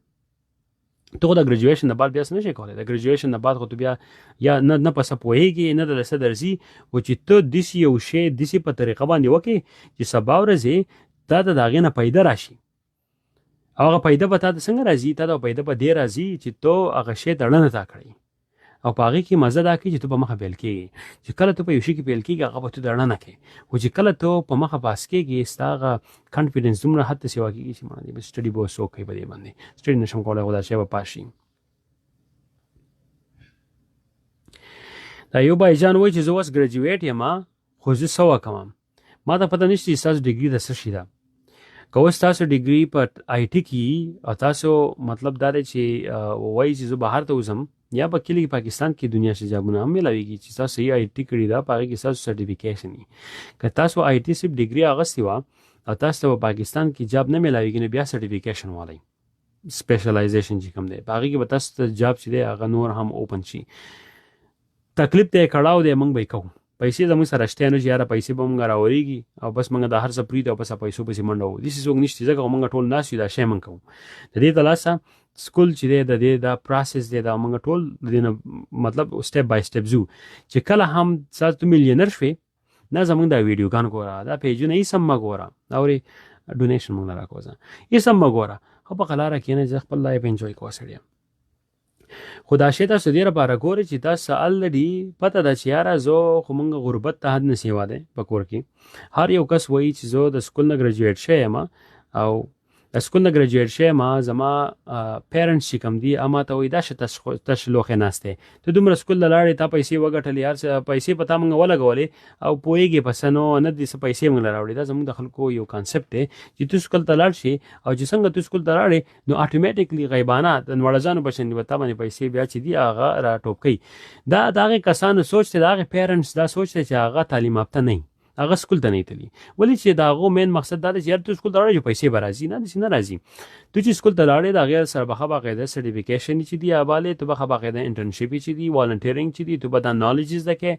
ته خو د ګریجویشن نه بعد بیا څه نه شې کولی. د ګریجویشن نه بعد خو ته بیا یا نه په څه پوهېږې، نه د څه درځي. خو چې ته داسې یو شی داسې په طریقه باندې وکړې چې سبا ورځې تا ته د هغې نه پیدا راشي، او هغه پیدا به تا ته څنګه راځي؟ تا ته پیدا به دې راځي چې ته هغه شی ته اړنه تا کړې، او په هغې کې مزه دا کوي چې ته په مخه پیل کېږي. چې کله ته په یو شي کې پیل کېږي، هغه به ته د اړنه کوې. خو چې کله ته په مخه پاس کېږي، ستا هغه کانفیډنس دومره حد ته سیوا کېږي چې مړه دې به سټډي به څوک کوي، په دې باندې سټډي نشم کولی، خو دا شی به پاس شي. دا یو بایجان وایي چې زه اوس ګریجویټ یم، خو زه څه وکړم؟ ما ته پته نشته چې ستاسو ډیګري د څه شي ده. که اوس تاسو ډیګري په آی ټي کې او تاسو مطلب دا دی چې وایي چې زه بهر ته وځم، یا په کلي کې پاکستان کې دنیا شي جابونه هم ملاویږي چې تاسو یې آی ټي کړی ده، په هغې کې ستاسو سرټیفیکیشن وي. که تاسو آی ټي صرف ډیګري اخیستې وه او تاسو ته په پاکستان کې جاب نه ملاویږي، نو بیا سرټیفیکیشن والی سپیشلایزیشن چې کوم دی، په هغې کې به تاسو ته جاب چې دی هغه نور هم اوپن شي. تکلیف دی، کړاو دی، موږ به یې کوو. پیسې زموږ سره شته نه چې یاره پیسې به موږ راورېږي او بس موږ د هر څه پرېږدو او بس پیسو پسې منډه وهو. داسې څوک نشته، ځکه خو موږ ټول ناست یو، دا شی موږ کوو. د دې د لاسه سکول چې دی، د دې دا پروسس دی، دا موږ ټول د دې نه مطلب سټپ بای سټپ ځو. چې کله هم تاسو ته میلیونر شوې، نه زموږ دا ویډیوګان ګوره، دا پیجونه هېڅ هم مه ګوره، اورې ډونیشن موږ نه راکوزه، هېڅ هم مه ګوره، خو په قلاره کښېنه چې خپل لایف انجوای کوه سړیه. خو دا شی تاسو دې لپاره ګورئ چې تاسو الریډي پته ده چې یاره زه خو مونږ غربت ته حد نه سیوا دی. په کور کې هر یو کس وایي چې زه د سکول نه ګریجویټ شوی یم او د سکول نه ګریجویټ شوی ما، زما پیرنټس چې کوم دي ما ته وایي دا شه تش لوښی ناست دی، ته دومره سکول ته لاړې، تا پیسې وګټلې، هر څه پیسې په تا موږ ولګولې او پوهېږې په څه نو نه دې څه پیسې موږ له راوړې. دا زموږ د خلکو یو کانسپټ دی چې ته سکول ته لاړ شې او چې څنګه ته سکول ته لاړې نو اتوماتیکلی غیبانه د نوړزانو په شان به تا باندې پیسې بیا چې دي هغه را ټوپ کوي. دا د هغې کسانو سوچ دی، د هغې پیرنټس دا سوچ دی چې هغه تعلیم یافته نه، هغه سکول ته نه تللی. ولې چې د هغو مین مقصد دا دی چې یار ته سکول ته لاړې چې پیسې به راځي، نه داسې نه راځي. ته چې سکول ته لاړې د هغې سره به ښه باقاعده سرټیفیکیشن چې دی هغه ته به ښه باقاعده انټرنشپ چې دی، والنټیرینګ چې دی، ته به دا نالج زده کې.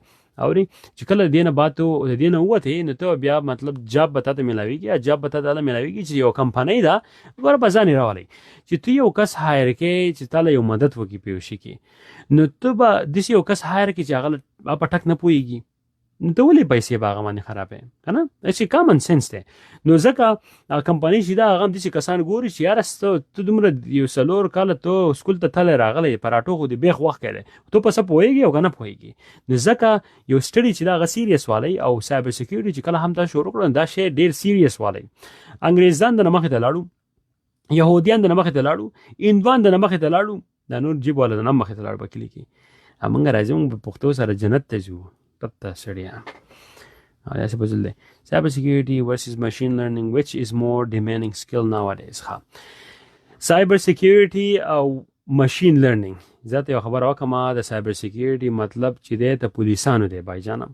اوري چې کله دینه بعد ته د دینه ووتې نو ته بیا مطلب جاب به تاته ملاویږي، یا جاب به تاته هله ملاویږي چې یو کمپنۍ ده ګوره په ځان یې راولئ چې ته یو کس هایر کې چې تاله یو مدد وکړي په یو شي کې، نو ته به داسې یو کس هایر کې چې هغه په ټک نه پوهېږي، نو ته ولې پیسې به هغه باندې خرابې که نه؟ داسې کامن سنس دی. نو ځکه هغه کمپنۍ چې ده هغه هم داسې کسان ګوري چې یاره ته دومره یو 4 کاله ته سکول ته تللی راغلی، پراټو خو دې بېخ وخت کړی، ته په څه پوهېږې او که نه پوهېږې؟ نو ځکه یو سټډي چې ده هغه سیریس والی او سایبر سیکیورټي چې کله هم دا شروع کړو دا شی ډېر سیریس والی. انګریزان د نه مخې ته لاړو، یهودیان د نه مخې ته لاړو، هندوان د نه مخې ته لاړو، دا نور جیب والا د نه مخې ته لاړو په کلي کې. موږ راځو، موږ په پښتو سره جنت ته ځو، تته سړیا. او داسې په ځل دی. Cyber security versus machine learning, which is more demanding skill nowadays؟ ښه، سایبر سیکیورټي او ماشین لرنینګ، زه ته یو خبره وکړم. د سایبر سیکیورټي مطلب چې دی د پولیسانو دی بایجانه،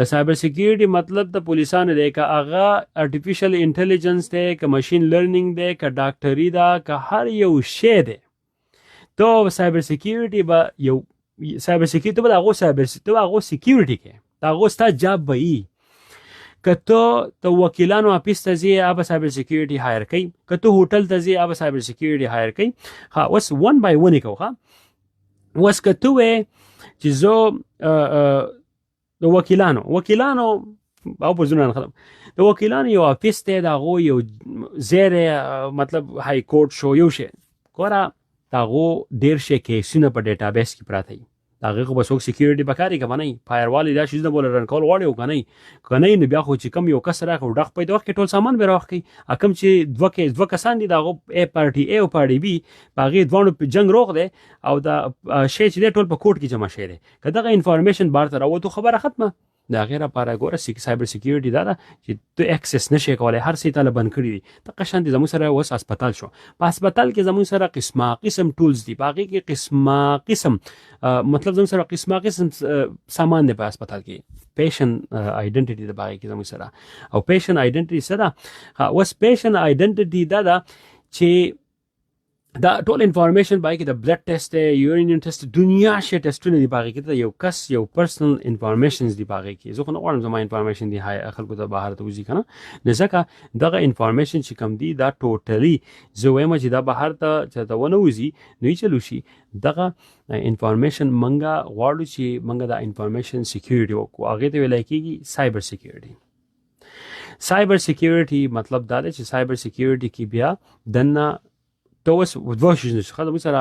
د سایبر سیکیورټي مطلب د پولیسانو دی، که هغه ارټیفیشل انټلیجنس دی، که ماشین لرنینګ دی، که ډاکټري ده، که هر یو شی دی، ته سایبر سیکیورټي به یو سایبر سیکیورټي ته به د هغو سایبر ته به هغو سیکیورټي کې د هغو ستا جاب به یي. که ته د وکیلانو افیس ته ځې هغه به سایبر سیکیورټي هایر کوي، که ته هوټل ته ځې هغه به سایبر سیکیورټي هایر کوي. ښه، اوس ون بای ون یې کوو. ښه، اوس که ته وایې چې زه د وکیلانو او په زونه ختم د وکیلانو یو افیس دی، د هغو یو ځای دی، مطلب های کورټ شو یو شی، ګوره د هغو ډېر شی کیسونه په ډیټابیس کې پراته وي، د هغې خو به څوک سکیورټي پکار وي که به نه وي؟ فایروال دا شیزونه به رن کول غواړي او که نه وي؟ که نه نو بیا خو چې کوم یو کس راغی او ډغ په دې وخت کې ټول سامان به راوخ کوي. کوم چې دوه کسان دي د هغو ای پارټي ای او پارټي بي په هغې دواړو په جنګ روغ دی او دا شی چې دی ټول په کورټ کې جمع شوی دی، که دغه انفارمیشن بهر ته راووتو خبره ختمه. د هغې لپاره ګوره سایبر سکیورټي دا ده چې ته اکسس نشې کولی، هر څه یې تاله بند کړي دي. دغه شان دي زموږ سره اوس هسپتال شو، په هسپتال کې زموږ سره قسمه قسم ټولز دي، په هغې کې قسمه قسم، مطلب زموږ سره قسمه قسم سامان دی په هسپتال کې. پیشن آیډنټیټي ده په هغې کې زموږ سره. او پیشن آیډنټیټي څه ده؟ اوس پیشن آیډنټیټي دا ده چې دا ټول انفارمیشن پای کې د بلډ ټیسټ دی، یورین ټیسټ، دنیا شی ټیسټونه دی پاغې کې، یو کس یو پرسنل انفارمیشنز دی پاغې کې. زه خو نه غواړم زما انفارمیشن دی خلکو ته بهر ته وځي کنه، نو ځکه دغه انفارمیشن چې کم دی دا ټوټلی زه وایم چې دا بهر ته چې ته ونه وځي نو یې چلو شي. دغه انفارمیشن منګه غواړو چې منګه دا انفارمیشن سکیورټي وکړو، هغې ته ویلی کېږي سایبر سکیورټي. سایبر سکیورټي مطلب دا دی چې سایبر سکیورټي کې بیا دننه ته اوس دوه شیزونه شو. زموږ سره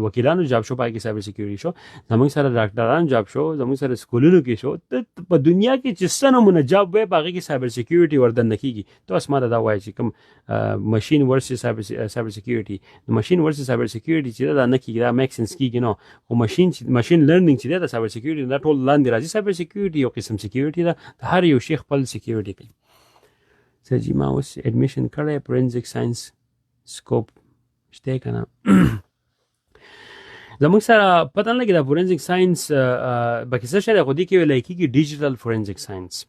وکیلانو جاب شو پای کې سایبر سکیورټي شو، زموږ سره ډاکټرانو جاب شو، زموږ سره سکولونو کې شو. ته په دنیا کې چې څه نمونه جاب وای په هغې کې سایبر سکیورټي وردننه کېږي. ته اوس ما ته دا وایې چې کوم ماشین ورسز سایبر سکیورټي، نو ماشین ورسز سایبر سکیورټي چې دا نه کېږي، دا میک سنس کېږي نو. خو ماشین لرنینګ چې دی د سایبر سکیورټي دا ټول لاندې راځي. سایبر سکیورټي یو قسم سکیورټي ده، هر یو شی خپل سکیورټي کوي. سر جی ما اوس اډمیشن کړی فورنزیک ساينس سکوپ شته که نه؟ زموږ سره پته نه لګي دا فورنزیک ساينس پکې څه شی دی، خو دې کې ویلی کېږي ډیجیټل فورنزیک ساينس.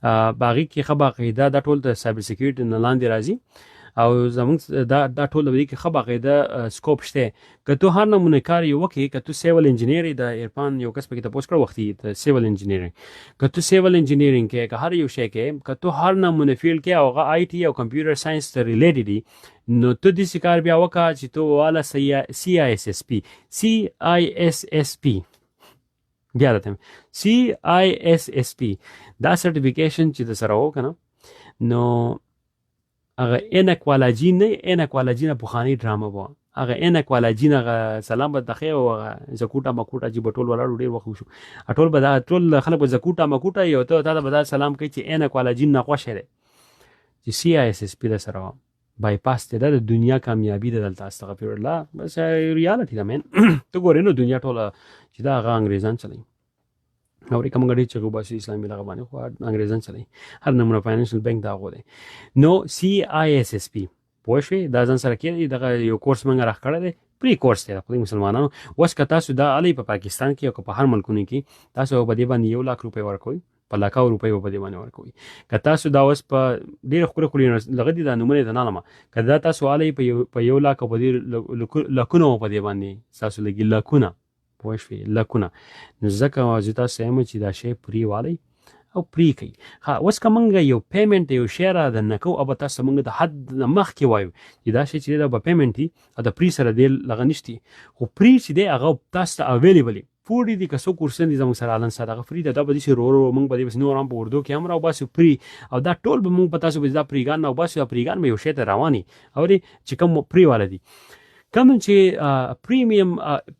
په هغې کې ښه باقاعده دا ټول د سایبر سکیورټي نه لاندې راځي او زموږ دا ټول د دې کې ښه باقاعده سکوپ شته. که ته هر نمونه کار یې وکړې، که ته سیول انجینیر د عرفان یو کس پکې تپوس کړو وختي ته سیول انجینیرینګ، که ته سیول انجینیرینګ کې که هر یو شی کې، که ته هر نمونه فیلډ کې او هغه آی ټي او کمپیوټر ساينس ته ریلیټډ دي، نو ته داسې کار بیا وکړه چې ته واله سی آی اس اس پی، سی آی اس اس پی، بیا راته سی آی اس اس پی دا سرټیفیکیشن چې د سره وکړه نو هغه اینک والا جین نه، اینک والا جین پخوانۍ ډرامه وه، هغه اینک والا جین هغه سلام به تخې او هغه زکوټه مکوټه چې به ټول ولاړو ډېر وخت وشو، ټول به دا ټول خلک به زکوټه مکوټه یو ته تا ته به دا سلام کوي چې اینک والا جین نه خوښی دی چې سی آی اس اس پی د سره وه. بای پاس دی، دا د دنیا کامیابی ده دلته. استغفر الله، بس ریالټي ده مین. ته ګورې نو دنیا ټوله چې دا هغه انګریزان چلوي. اورې کوم غړي چې وباسي اسلامي دغه باندې، خو انګریزان چلوي هر نمونه. فاینانشل بانک دا غو دی. نو سی آی اس اس پی پوه شوې؟ دا ځان سره کې دغه یو کورس مونږ راخ کړی دی، پری کورس دی خو مسلمانانو. اوس که تاسو دا الی په پاکستان کې او که په هر ملکونو کې، تاسو په دې باندې 1 لک روپۍ ورکوئ، په لاکاو روپۍ په دې باندې ورکوي. که تاسو دا اوس په ډېر ښکلي ښکلي لغه دي، دا نومونه ته نه لمه، که دا تاسو الی په 1 لک او په دې لکونو په دې باندې تاسو لګي لکونه، پوه شوې؟ لکونه. نو ځکه زه تاسو یم چې دا شی پری والی او پری کوي. ها، اوس که مونږ یو payment یو شی را د نکو او به تاسو مونږ د حد نه مخکې وایو چې دا شی چې دا به payment دی او د پری سره دی لغه نشتی، خو پری چې دی هغه تاسو ته available پوری دي. که څو کورسونه دي زموږ سره الان سره هغه free ده. دا به داسې ورو ورو موږ به دې بس نور هم په اردو کې هم راوباسو پری، او دا ټول به موږ په تاسو به دا پریګان راوباسو. دا پریګان به یو شی ته رواني اوري چې کوم پری والا دي، کوم چې premium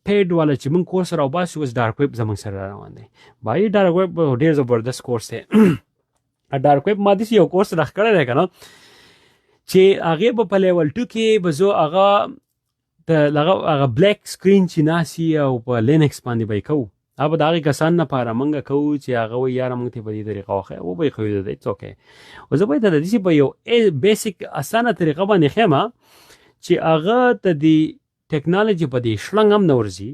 paid والا چې موږ کورس راوباسو. اوس dark web زموږ سره روان دی بای. dark web ډیر زبردست کورس دی. dark web ما داسې یو کورس راښکلی دی که نه چې هغې به په level 2 کې به زه هغه د هغه هغه black screen چې ناسي او په Linux باندې به یې کوو. هغه به د هغې کسان لپاره موږ کوو چې هغه وایي یاره موږ ته په دې طریقه وښیه، و به یې ښیو. ده it's okay. او زه به یې ته د داسې په یو basic اسانه طریقه باندې ښیم چې هغه ته د ټکنالوجي په دې شلنګ هم نه ورځي.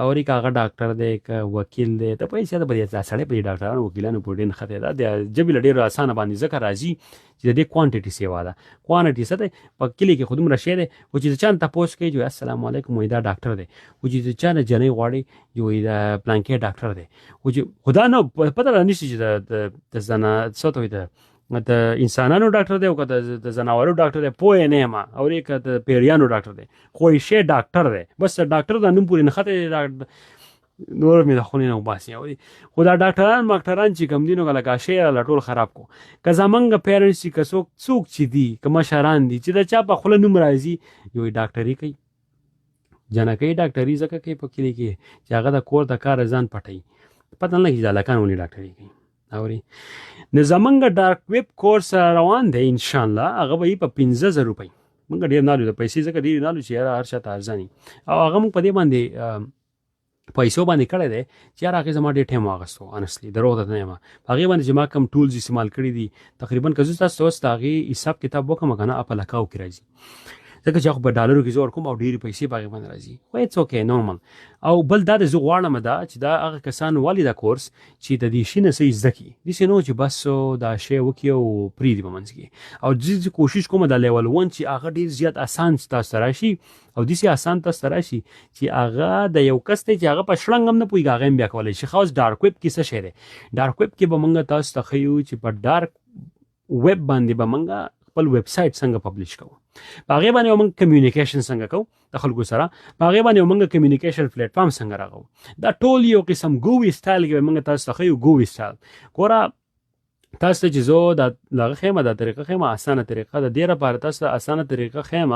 اوري که هغه ډاکټر دی که وکیل دی، ته پوه شې، په دې سړی په دې ډاکټرانو وکیلانو پورې ډېر نښتی ده. د ژبې له ډېرو اسانه باندې ځکه راځي چې د دې quantity سیوا ده. quantity څه دی؟ په کلي کې خو دومره شی دی، خو چې د چا نه تپوس کوي چې السلام علیکم، وایي دا ډاکټر دی، خو چې د چا نه جنۍ غواړي چې وایي دا پلانکی ډاکټر دی، خو چې خدا نه پته را نشي چې د زنا څه ته وایي، د انسانانو ډاکټر دی او که د ځناورو ډاکټر دی، پوه نه یم. اورې که د پیریانو ډاکټر دی، خو یې شی ډاکټر دی. بس ډاکټر د نوم پورې نښتی دی، نور مې د خولې نه وباسي. اوري خو دا ډاکټران ماکټران چې کوم دي نو لکه شی له ټول خراب کو. که زمونږ parents چې که څوک څوک چې دي، که مشران دي، چې د چا په خوله نوم راځي یو ډاکټري کوي، جنکۍ ډاکټري ځکه کوي په کلي کې چې هغه د کور د کار ځان پټوي. پته نه لګي چې د هلکان ولې ډاکټري کوي. اوري نو زمونږ dark web course روان دی ان شاء الله. هغه به په 5000 روپۍ. مونږ ډیر نالو د پیسې ځکه ډیر نالو چې یاره هر چا ته ارزاني، او هغه مونږ په دې باندې پیسو باندې کړی دی چې یاره هغې زما ډېر ټایم واغستو. honestly دروغ درته نه یم، په هغې باندې چې ما کوم tools استعمال کړي دي، تقریبا که زه تاسو ته اوس د هغې حساب کتاب وکړم که نه، په لکاو کې راځي، ځکه چې خو په ډالرو کې زه ورکوم او ډېرې پیسې په هغې باندې راځي، خو it's okay، normal. او بل دا د زه غواړم دا چې دا هغه کسان والي دا کورس چې د دې شي نه څه زده کړي، داسې نه چې بس دا شی وکړي او پرېږدي په منځ کې. او زه کوشش کوم دا level 1 چې هغه ډېر زیات اسان تاسو ته راشي، او داسې اسان تاسو ته راشي چې هغه د یو کس دی چې هغه په شړنګ هم نه پوهېږي، هغه هم بیا کولی شي. خاص dark web کې څه شی دی؟ dark web کې به موږ تاسو ته ښیو چې په dark web باندې به موږ خپل ویب سایټ څنګه publish کوو، په هغې باندې موږ communication څنګه کوو د خلکو سره، په هغې باندې موږ communication platform څنګه راغو. دا ټول یو قسم GUI style کې موږ تاسو ته ښیو. GUI style ګوره تاسو ته چې زه دا دغه ښیم، دا طریقه ښیم، اسانه طریقه ده دې لپاره تاسو ته اسانه طریقه ښیم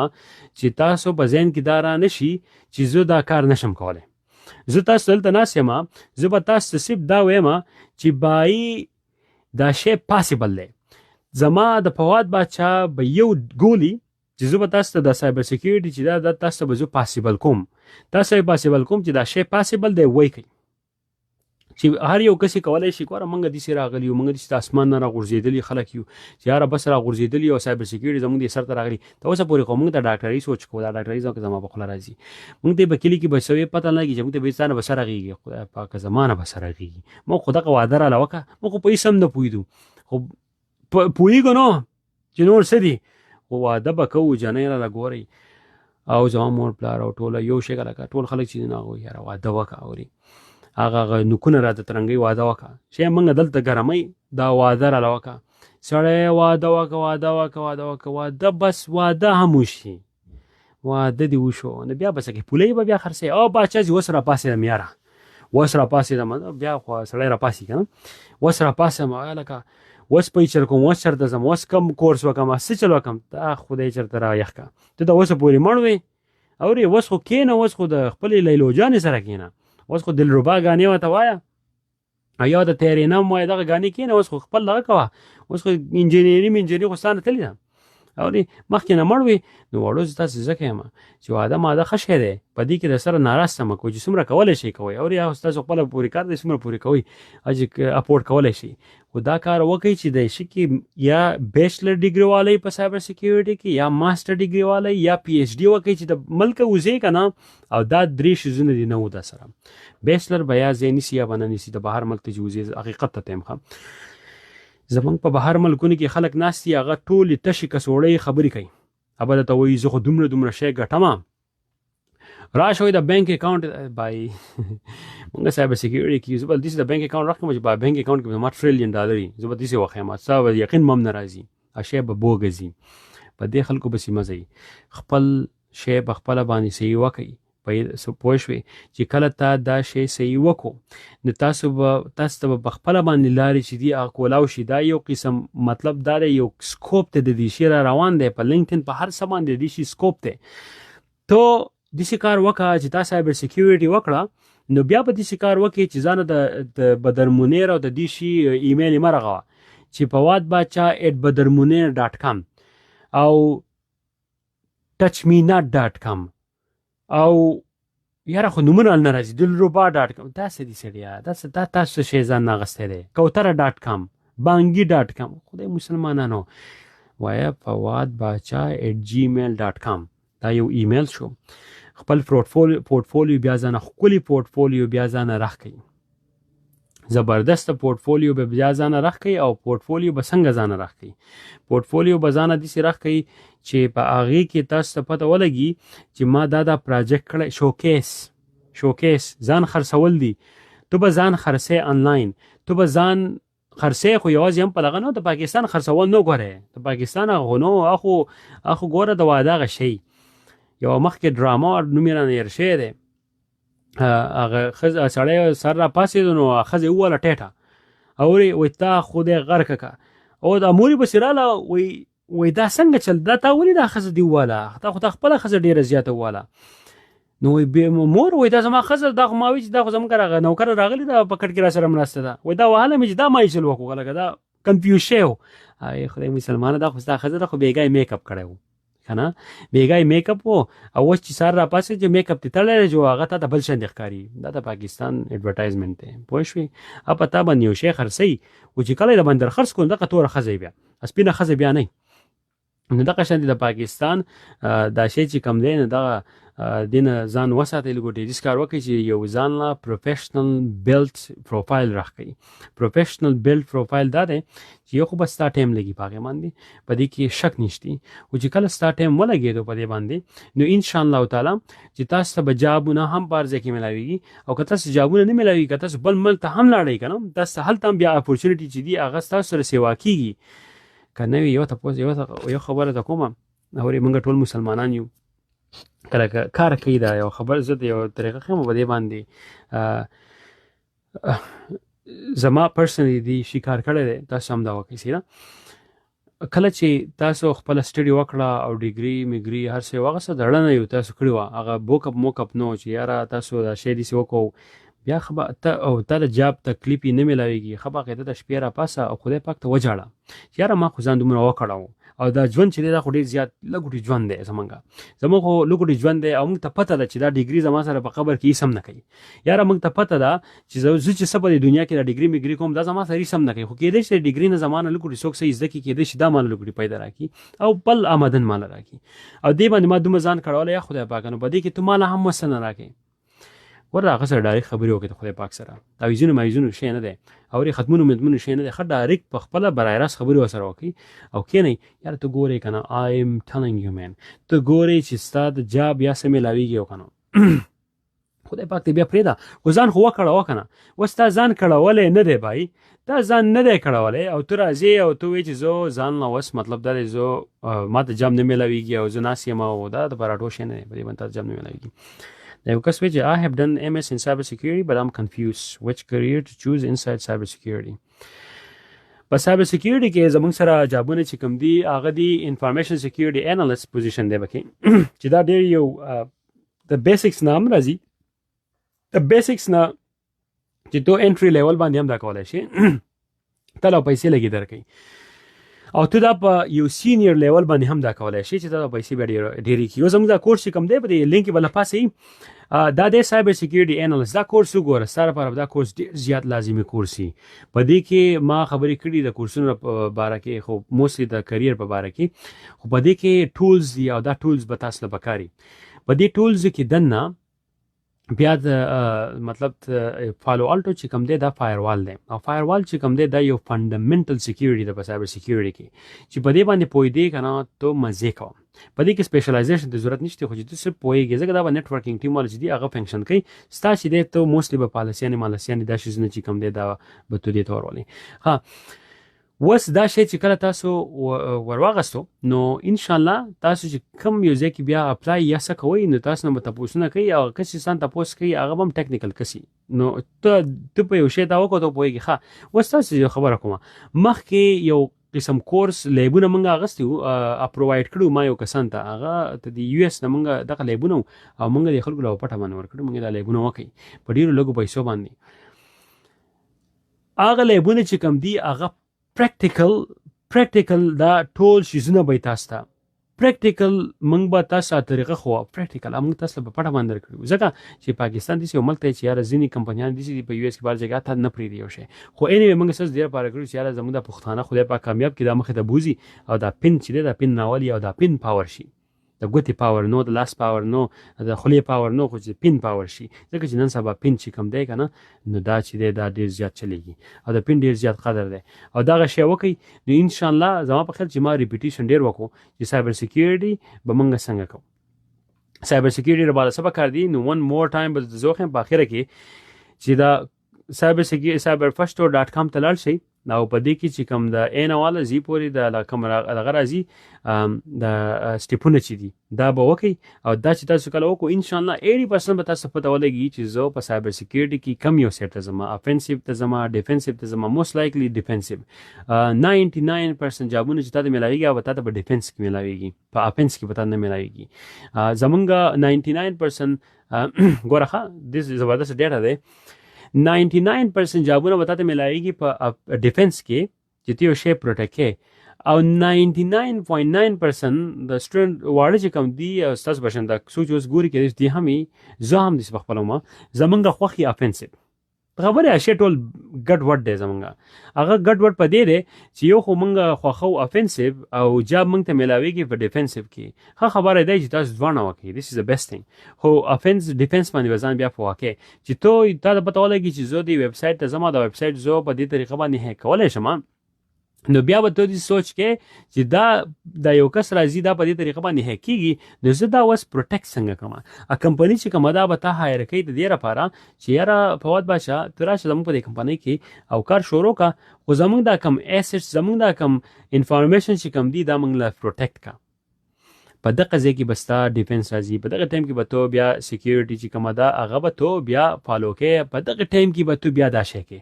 چې تاسو په ذهن کې دا را نشي چې زه دا کار نشم کولی. زه تاسو دلته ناست یم، زه به تاسو ته صرف دا وایم چې بای دا شی possible دی. زما د فواد باچا به یو ګولی چې زه به تاسو ته د cyber security چې دا تاسو ته به زه possible کوم، تاسو یې possible کوم چې دا شی possible دی. وای کوي چې هر یو کس کولای شي. ګوره موږ داسې راغلي یو، موږ داسې د اسمان نه راغورځېدلي خلک یو چې یاره بس راغورځېدلي او cyber security زموږ دې سر ته راغلي. تر اوسه پورې خو موږ ته ډاکټري سوچ کوو، دا ډاکټري ځکه زما په خوله راځي. موږ ته په کلي کې به سوې پته نه لګي چې موږ ته به ځانه به سره غېږي. خدای پاک زمانه به سره غېږي. موږ خو دغه واده راله وکړه، موږ خو په هېڅ هم نه پوهېدو، خو پوهېږو نو چې نور څه دي، خو واده به کوو. جنۍ راله ګورئ او زما مور پلار او ټوله یو شی لکه ټول خلک چې نه هغوی یاره واده وکړه. اوري هغه هغه نوکونه راته ترنګوي، واده وکړه شی موږ دلته ګرمۍ دا واده راله وکړه. سړی واده وکړه، واده وکړه، واده وکړه، واده بس واده هم وشي. واده دې وشو نو بیا به څه کوې؟ پولۍ به بیا خرڅوې. او باچا جي اوس راپاڅېدم، یاره اوس راپاڅېدم. بیا خو سړی راپاڅي که نه؟ اوس راپاڅېدم لکه اوس په چل کوم، اوس چېرته ځم، اوس کوم کورس وکړم، څه چل وکړم؟ دا خدای چېرته را یخ که ته د اوسه پورې مړ وې. اورې اوس خو کښېنه، اوس خو د خپلې لیلو جانې سره کښېنه، اوس خو دلربا ګانې ورته وایه او یا د تیرې نم وایه، دغه ګانې کښېنه. اوس خو خپل دغه کوه، اوس خو انجینري منجینري خو ستا نه تللې ده. او دې مخکې نه مړ وي. نو وړو، زه تاسو ځکه یم چې واده ماده ښه شی دی، په دې کې د سره ناراسته مه کوئ، چې څومره کولی شئ کوئ. او یا تاسو خپله پورې کار دی، څومره پورې کوئ چې اپورډ کولی شئ، خو دا کار وکړئ چې د شي کې یا بیچلر ډیګري والی په سایبر سکیورټي کې، یا ماستر ډیګري والی، یا پی ایچ ډي وکړئ چې د ملک وځي که نه. او دا درې شیزونه دي نه و دا سره بیچلر به یا ځای نیسي یا به نه نیسي د بهر ملک ته چې وځي. حقیقت ته تیم ښه، زمونږ په بهر ملکونو کې خلک ناست دي، هغه ټولې تشې کڅوړې خبرې کوي. هغه درته وایي زه خو دومره دومره شی ګټم، راشوي د بانک اکاونټ بای. مونږ سایبر سکیورټي کې زه بل داسې د بانک اکاونټ راکړم چې په بانک اکاونټ کې زما ټریلیون ډالر وي، زه به داسې وښیم، ستا به یقین مم نه راځي. شی به بوګځي په دې خلکو پسې مه ځئ، خپل شی په خپله باندې صحیح وکړئ. پوه شوې؟ چې کله تا دا شی صحیح وکړو نو تاسو ته به په خپله باندې لارې چې دي هغه کولاو شي. دا یو قسم مطلب دا دی، یو سکوپ ته د دې شي را روان دی په لینکډین، په هر څه باندې د دې شي سکوپ دی. ته داسې کار وکړه چې تا سایبر سکیورټي وکړه، نو بیا به داسې کار وکړي چې ځانه د بدر منیر او د دې شي ایمیل یې مه رغوه چې fawadbacha@badarmunir.com او touchmenot.com او یاره خو نومونه نه راځي، dilruba.com. دا څه دي سړیا؟ دا څه، دا تاسو شی ځان نه اخیستی دی؟ کوتره.com، بانګي.com. خدای مسلمانانو وایه fawadbacha@gmail.com، دا یو ایمیل شو. خپل پورتفولیو بیا ځانه ښکلي پورتفولیو بیا ځانه راښکئ، زبردست پورتفولیو به بیا ځانه راښکئ. او پورتفولیو به څنګه ځانه راښکئ؟ پورتفولیو به ځانه داسې راښکئ چې په هغې کې تاسو ته پته ولګي چې ما دا دا پروجیکټ کړی. شوکیس ځان خرڅول دي. ته به ځان خرڅې انلاین، ته به ځان خرڅې، خو یوازې هم په دغه نه، د پاکستان خرڅول نه ګوره، د پاکستان هغه نو اخو ګوره د واده هغه شی یوه مخکې ډرامه نوم یې رانه هېر شوی دی. هغه ښځه سړی سر را پاڅېدو نو ښځې ووهله ټیټه، اورې وایي تا خدای غرقه که، او د مورې پسې راله، وایي دا څنګه چل، دا تا ولې دا ښځه دې ووهله؟ تا خو تا خپله ښځه ډېره زیاته ووهله. نو وایي مور وایي دا زما ښځه، دا خو ما وایي چې دا خو زموږ راغله نوکره راغلې ده، په کټ کې را سره مرسته ده، وایي دا وهله مې چې دا ما یې چل وکړو، لکه دا کنفیوز شوی و. هغې خدای مسلمانه دا خو ستا ښځه ده، خو بېګا یې میک اپ کړی و که نه، بېګا یې میک اپ و او اوس چې سهار راپاڅېد چې میک اپ دې تړلی دی چې هغه تا ته بل شان دې ښکاري. دا د پاکستان ایډورټایزمنټ دی، پوه شوې؟ په تا باندې یو شی خرڅوي، خو چې کله یې د باندې درخرڅ کړو دغه توره ښځه یې بیا سپینه ښځه بیا نه. نو دغه شان د پاکستان دا شی چې کم دی، نو دغه دې نه ځان وساتئ، لږ ډېر کار وکړئ چې یو ځان له پروفیشنل بیلټ پروفایل راښکئ. پروفیشنل بیلټ پروفایل دا دی چې یو خو به ستا ټایم لګي په هغې باندې، په دې کې شک نشتی، خو چې کله ستا ټایم ولګېدو په دې باندې نو ان شاء الله تعالی چې تاسو ته به جابونه هم په هر ځای کې ملاویږي. او که تاسو جابونه نه ملاویږي، که تاسو بل ملک ته هم لاړئ که نه، تاسو ته هلته هم بیا اپورچونټي چې دي هغه ستاسو سره سیوا کیږي که نه وي. یو تپوس یو خبره ته کومه اورې، موږ ټول مسلمانان یو، کله کار کوي دا یو خبر زه د یو طریقه ښیم په دې باندې، زما پرسنلی دی شي کار کړی دی، تاسو هم دا وکړئ. سیده کله چې تاسو خپله سټډي وکړه او ډیګري میګري هر څه یې واخیسته، د ړنه یو تاسو کړي وه هغه بوک اپ موک اپ نو چې یاره تاسو دا شی داسې وکړو، بیا ښه به ته او تا د جاب تکلیف یې نه میلاویږي. ښه باقاعده د شپې راپاڅه او خدای پاک ته وژاړه چې یاره ما خو ځان دومره وکړاو، او دا ژوند چې دی دا خو ډېر زیات لږوټي ژوند دی، زموږ خو لږوټي ژوند دی، او موږ ته پته ده چې دا ډیګري زما سره په قبر کې هېڅ هم نه کوي. یاره موږ ته پته ده چې زه چې څه په دې دنیا کې دا ډیګري میګري کوم دا زما سره هېڅ هم نه کوي، خو کېدای شي ډیګري نه زما نه لږوټي څوک څه زده کړي، کېدای شي دا ما نه لږوټي پیدا راکړي او بل آمدن ما له راکړي، او دې باندې ما دومره ځان کړولی، یا خدای پاک نو په دې کې ته ما له هم وسه نه راکړې. ګوره هغه سره ډایرک خبرې وکړې د خدای پاک سره، تعویذونو مایوزونو شی نه دی، او ری ختمونو متمونو شی نه دی، ښه ډایرک په خپله برای راست خبرې ورسره وکړي او کښېنئ. یاره ته ګورې که نه، آی ایم ټیلینګ یو مین، ته ګورې چې ستا د جاب یا څه میلاویږي او که نه، خدای پاک دې بیا پرېږده، خو ځان خو وکړوه که نه. اوس تا ځان کړولی نه دی بای، تا ځان نه دی کړولی او ته راځې او ته وایې چې زه ځان له اوس مطلب دا دی زه ما ته جام نه میلاویږي او زه ناست یم، او دا د پراټو شی نه دی، په دې باندې تا ته جام نه میلاویږي. دا یو کس وایي چې I have done MS in cyber security but I'm confused which career to choose inside cyber security. په سایبر سکیورټي کې زموږ سره جابونه چې کوم دي هغه دي انفارمیشن سکیورټي انالیست پوزیشن دی پکې، چې دا ډېر یو د بیسکس نه هم راځي، د بیسکس نه چې تو انټری لیول باندې هم دا کولای شي، ته لا پیسې لګي درکوي. او ته دا په یو senior level باندې هم دا کولای شي چې دا پیسې بیا ډېرې کړي. اوس زموږ دا کورس چې کوم دی، په دې لینک کې به له پاسه دا د cyber security analyst دا کورس وګوره. ستا لپاره دا کورس ډېر زیات لازمي کورس وي. په دې کې ما خبرې کړي د کورسونو په باره کې، خو mostly د career په باره کې، خو په دې کې tools دي او دا tools به تاسو له پکاري. په دې tools کې دننه بیا د مطلب Palo Alto چې کوم دی، دا firewall دی، او firewall چې کوم دی، دا یو fundamental security ده په cyber security کې، چې په دې باندې پوه دی کنه ته مزه کوه. په دې کې specialization ته ضرورت نشته، خو چې ته صرف پوهیږي، ځکه دا به networking team والا چې دی هغه function کوي. ستا چې دی ته mostly به پالیسیانې مالسیانې دا شیزونه چې کوم دی، دا به ته دې ته ورولې. ها، وس دا شی چې کله تاسو ورواغستو، نو ان شاء الله تاسو چې کوم یو ځای کې بیا apply یا څه کوئ، نو تاسو نه به تپوسونه کوي، او کس انسان تپوس کوي هغه به هم technical کسي، نو ته په یو شی دا وکړو ته پوهېږي. ښه، اوس تاسو یو خبره کومه. مخکې یو قسم کورس lab ونه مونږ اغستي وو، provide کړو ما یو کسان ته، هغه ته د US نه مونږ دغه lab ونه او مونږ د خلکو له پټه باندې ورکړو. مونږ دا lab ونه وکړي په ډیرو لږو پیسو باندې. هغه lab ونه چې کوم دي، هغه practical دا ټول شیزونه به تاسو ته practical موږ به تاسو طریقه خو practical موږ تاسو په پټه باندې کړو، ځکه چې پاکستان دې یو ملک ته چې یاره ځینې کمپنیان دي په US کې بار جګه ته نه پریدي یو شی. خو anyway موږ سره ډیر پاره کړو چې یاره زموږ د پښتانه خدای پاک کامیاب کړي، دا مخه ته بوزي او دا پن چې دا پن ناولي او دا پن power شي، د ګوتې power نو، د لاس power نو، د خولې power نو، خو چې پن power شي، ځکه چې نن سبا پن چې کوم دی کنه، نو دا چې دی دا ډیر زیات چلیږي او د پن ډیر زیات قدر دی او دغه شی وکړي. نو ان شاء الله زما په خیال چې ما repetition ډیر وکړو چې cyber security به مونږ څنګه کوو، cyber security لپاره څه پکار دي. نو one more time به زه وښیم په اخره کې چې دا cyberpashto.com ته لاړ شئ او په دې کې چې کوم د A نه واله Z پورې د کوم دغه راځي، د step ونه چې دي، دا به وکړئ. او دا چې تاسو کله وکړو، ان شاء الله 80% به تاسو پته ولګي چې زه په cyber security کې کم یو سیټ ته ځم، offensive ته ځم، defensive ته ځم. Most likely defensive. 99% job ونه چې تاته ملاویږي او تاته په defense کې ملاویږي، په offense کې به تاته نه ملاویږي. زمونږ 99%، ګوره ښه، this زبردست data دی، 99% job ونه به تاته ملاویږي په defense کې چې ته یو شی protect کې، او 99.9% د student واړه چې کوم دي او ستاسو په شان دا څوک چې اوس ګوري کې دي هم، زه هم داسې په خپله وم، زمونږ خوښي offensive. خبره شی ټول ګډ وډ دی. زمونږ هغه ګډ وډ په دې دی چې یو خو مونږ خوښو offensive او job مونږ ته ملاویږي په defensive کې. ښه خبره دی چې تاسو دواړه وکړئ، this is the best thing، خو offense defense باندې ځان بیا پوه کړئ چې ته تا ته پته ولګي چې زه دې ویب سایټ ته ځم، دا ویب سایټ زه په دې طریقه باندې hack کولی شم. نو بیا به ته دې سوچ کې چې دا د یو کس راځي، دا په دې طریقه باندې hack کیږي، نو زه دا اوس protect څنګه کړم؟ ا کمپنی چې کومه دا به تا hire کوي د دې لپاره چې یاره فواد بادشاه، ته راشه زموږ په دې کمپنۍ کې او کار شروع کا، خو زموږ دا کم assets، زموږ دا کم information چې کم دي، دا موږ له protect کا. په دغه ځای کې به ستا defense راځي. په دغه ټایم کې به ته بیا security چې کومه ده، هغه به ته بیا follow کې. په دغه ټایم کې به ته بیا دا شی کې.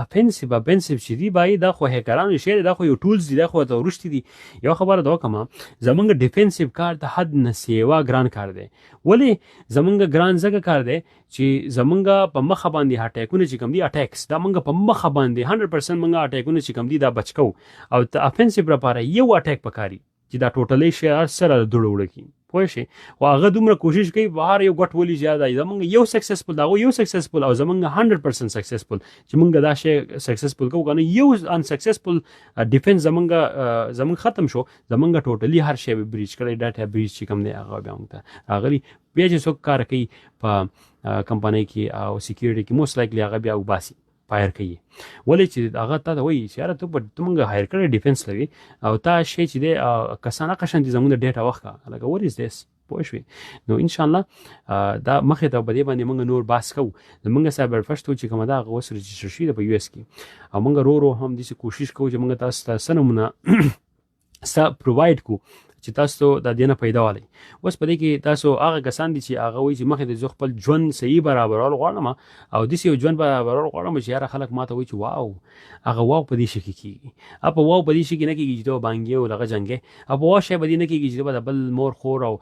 Offensive چې دی بای، دا خو هیکرانو شی، دا خو یو tools دي، دا خو ته ورشتي دي. یو خبره دا کومه، زمونږ defensive کار د حد نه سیوا ګران کار دی. ولی زمونږ ګران ځکه کار دی چې زمونږ په مخه باندې attack ونه چې کوم دي، attacks، دا مونږ په مخه باندې 100% مونږ attack ونه چې کوم دي، دا بچ کو، او ته offensive لپاره یو attack پکاري چې دا totally شی سره دړو وړي، پوه شي. خو هغه دومره کوشش کوي، بهر یو غټ ولي زیاده زمونږ یو successful، دا یو successful او زمونږ 100% successful چې مونږ دا شی successful کوو کنه، یو unsuccessful defense زمونږ ختم شو، زمونږ totally هر شی breach کړی، data breach چې کوم دی، هغه بیا مونږ ته راغلی. بیا چې څوک کار کوي په کمپنۍ کې او security کې، most likely هغه بیا وباسي، fire کوي. ولې چې هغه ته وایي چې یاره ته په مونږ hire کړی defense لوي او تا شی چې دی کسان هغه شان دي، زمونږ data وخه لکه what is this؟ پوه شوې؟ نو ان شاء الله دا مخې ته په دې باندې مونږ نور بحث کوو. زمونږ سایبر پښتو چې کومه ده، هغه اوس register شوې ده په US کې، او مونږ رو رو هم داسې کوشش کوو چې مونږ تاسو ته څه نمونه څه provide کو. چې تاسو د دې نه پیدا والی. اوس په دې کې تاسو هغه کسان دي چې هغه وایي چې مخې ته زه خپل ژوند صحیح برابرول غواړم او داسې یو ژوند برابرول غواړم چې یاره خلک ماته وایي چې واو، هغه واو په دې شي کې کېږي. په واو په دې شي کې نه کېږي چې ته به بانګې او دغه جنګې، په واو شی به دې نه کېږي چې ته به د بل مور خور او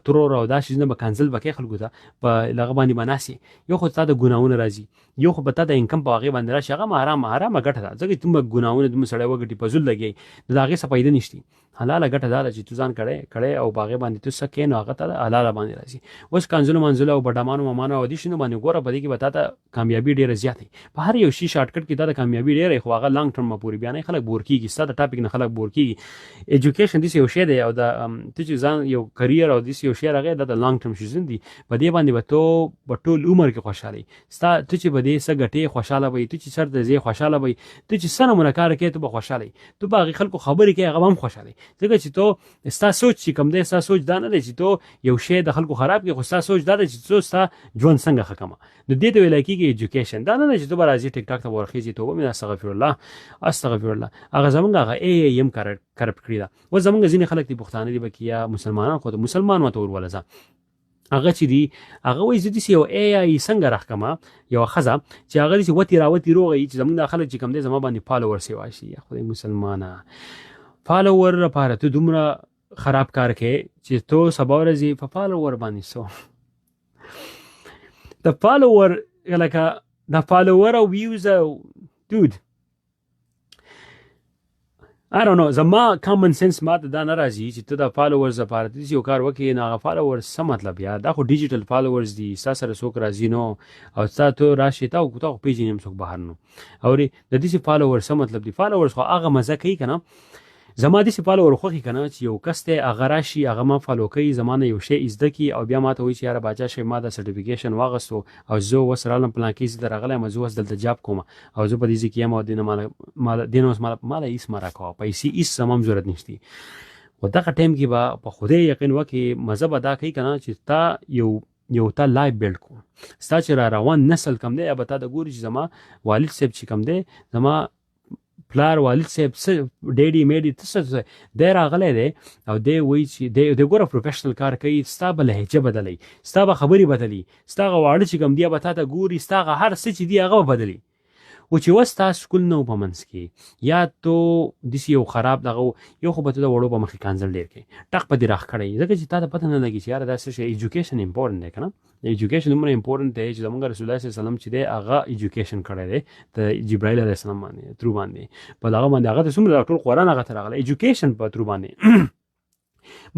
ترور او دا شیزونه به کنځل به کوې خلکو ته، په دغه باندې به ناست یې. یو خو تا د ګناهونه راځي، یو خو به تا د انکم په هغې باندې راشي، هغه هم حرامه ګټه ده، ځکه چې دومره ګناهونه دومره سړی وګټي په ذل لګي، نو د هغې څه فایده نشته. حلاله ګټه دا ده چې ته ځان کړی کړی او په هغې باندې ته څه کوې نو هغه ته حلاله باندې راځي. اوس کنځلو منځلو او بډامانو مامانو او دې شیونو باندې ګوره، په دې کې به تا ته کامیابي ډېره زیاته وي. په هر یو شي شارټکټ کې تا ته کامیابي ډېره وي، خو هغه لانګ ټرم پورې بیا نه خلک بور کېږي، ستا د ټاپک نه خلک بور کېږي. ایجوکیشن داسې یو شی دی او دا ته چې ځان یو کریر او داسې یو شی راغی، دا د لانګ ټرم شیزونه دي، په دې باندې به ته په ټول عمر کې خوشحاله یې. ستا ته چې به دې څه ګټې خوشحاله به یې، ته چې چېرته ځې خوشحاله به یې، ته چې څه نمونه کار کوې ته به خوشحاله یې، ته په هغې خلکو خبرې کوې هغه به هم خوشحاله وي، ځکه چې ته ستا سوچ چې کوم دی، ستا سوچ دا نه دی چې ته یو شی د خلکو خراب کړې، خو ستا سوچ دا دی چې ته ستا ژوند څنګه ښه کړم. نو دې ته ویل کېږي ایجوکیشن. دا نه دی چې ته به راځې ټیک ټاک ته به ورخېژې، توبه مې ده، استغفر الله استغفر الله، هغه زمونږ هغه ای ای هم کرپټ کړې ده. اوس زمونږ ځینې خلک دي، پښتانه دي پکې یا مسلمانان، خو د مسلمان ورته ور ولځه هغه چې دي هغه وایي زه داسې یو ای آی څنګه راښکم، یوه ښځه چې هغه داسې وتې راوتې روغه وي چې زمونږ دا خلک چې کوم دی زما باندې فالوور سیوا شي. یا خدای مسلمانه، فالوور لپاره ته دومره خراب کار کوې چې ته سبا ورځې په فالوور باندې څه د فالوور لکه د فالوور او ویوز او ډوډ I don't know، زما کامن سنس ماته دا نه راځي چې ته د فالوورز لپاره داسې یو کار وکړې، نو هغه فالوورز څه مطلب یار؟ دا خو ډیجیټل فالوورز دي، ستا سره څوک راځي نو او ستا ته راشي، تا خو پېژنې هم څوک بهر نو اوري، د داسې فالوورز څه مطلب دي؟ فالوورز خو هغه مزه کوي که نه. زما داسې فالوور خوښي که نه چې یو کس دی هغه راشي هغه ما فالو کوي، زما نه یو شی زده کړي او بیا ما ته وایي چې یاره باچا شی ما دا سرټیفیکیشن واغستو او زه اوس رالم پلانکې ځای ته راغلی یم، زه اوس دلته جاب کوم او زه په دې ځای کې یم او دینه مال مال دینه اوس مال مال هیڅ مه راکوه، پیسې هیڅ زما هم ضرورت نشته. خو دغه ټایم کې به په خدای یقین وکړې مزه به دا کوي که نه چې تا یو تا لایف بیلډ کو، ستا چې را روان نسل کم دی به تا د ګوري چې زما والد صاحب چې کم دی، زما پلار والد صاحب څه ډیډي میډي څه څه دی راغلی دی او دی وایي چې دی ګوره پروفیشنل کار کوي، ستا به لهجه بدلوي، ستا به خبرې بدلوي، ستا هغه واړه چې کوم دی به تا ته ګوري، ستا هغه هر څه چې دی هغه به بدلوي. خو چې اوس ستا سکول نه و په منځ کې یا تو داسې یو خراب دغه و، یو خو به ته د وړو په مخې کنځل ډېر کوې، ټق به دې راخ کړی، ځکه چې تا ته پته نه لګي چې یاره دا څه شی. ایجوکیشن امپورټنټ دی که نه، ایجوکیشن دومره امپورټنټ دی چې زمونږ رسول الله صلی الله علیه وسلم چې دی هغه ایجوکیشن کړی دی د جبرائیل علیه السلام باندې ترو باندې په دغه باندې هغه ته څومره ټول قرآن هغه ته راغلی ایجوکیشن په ترو باندې.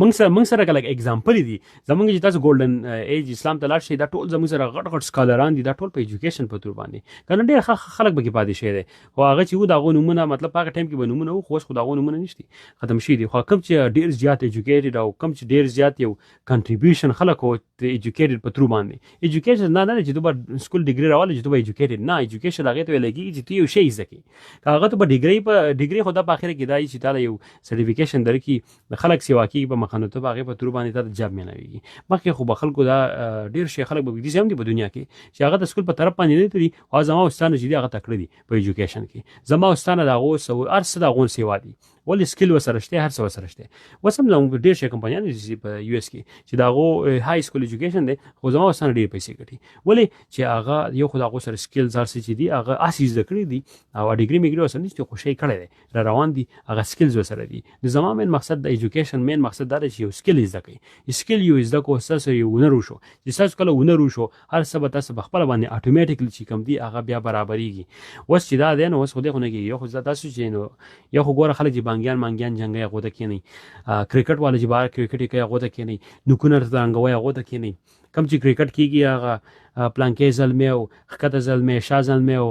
موږ سره لکه اگزامپل دي زمونږ چې تاسو ګولډن ایج اسلام ته لاړ شئ، دا ټول زمونږ سره غټ غټ سکالران دي، دا ټول په ایجوکیشن په تور باندې کنه ډېر ښه خلک پکې پاتې شوی دی. خو هغه چې و د هغو نومونه مطلب په هغه ټایم کې به نومونه وو، خو اوس خو د هغو نومونه نشته، ختم شوي دي. خو کوم چې ډېر زیات ایجوکیټډ او کوم چې ډېر زیات یو کنټریبیوشن خلک وو د ایجوکیټډ په ترو باندې. ایجوکیشن دا نه دی چې ته به سکول ډیګري راولې چې ته به ایجوکیټډ نه، ایجوکیشن هغې ته ویل کېږي چې ته یو شی زده کړې، که هغه ته به ډیګري په ډیګري خو دا په اخره کې دا چې تا له یو سرټیفیکیشن درکړي، د خلک سیوا کېږي په مخه، نو ته به هغې په ترو باندې تا ته جاب میلاویږي. مخکې خو به خلکو دا ډېر شی خلک به داسې هم دي په دنیا کې چې هغه د سکول په طرف باندې نه دي، خو زما استاد چې دي هغه تکړه دي په ایجوکیشن کې، زما استاد د هغو هر څه د هغو سیوا دي، ولې سکیل وسره شته، هر څه وسره شته. اوس هم زموږ ډېر شی کمپنیان دي چې په یو اس کې چې د هغو های سکول ایجوکیشن دی، خو زما وسره ډېر پیسې ګټي، ولې چې هغه یو خو د هغو سره سکیلز هر څه چې دي هغه هسې زده کړي دي او ډیګري میګري ورسره نشته، خو شی کړی دی را روان دي، هغه سکیلز ورسره دي. نو زما مین مقصد د ایجوکیشن مین مقصد دا دی چې یو سکیل زده کړئ، سکیل یو زده کو ستاسو یو هنر وشو، چې ستاسو کله هنر وشو هر څه به تاسو په خپله باندې اتوماتیکلی چې کوم دي هغه بیا برابرېږي. اوس چې دا دی نو اوس خو دې خو نه کېږي. یو خو تاسو چې نو یو خو ګوره خلک چې بانګیان مانګیان جنګوي هغو ته کښېنئ، کرکټ والا چې بهر کرکټ یې کوي هغو ته کښېنئ، نوکونه درته رنګوي هغو ته کښېنئ، کوم چې کرکټ کېږي هغه پلانکې زلمی او ښکته زلمی شا زلمی او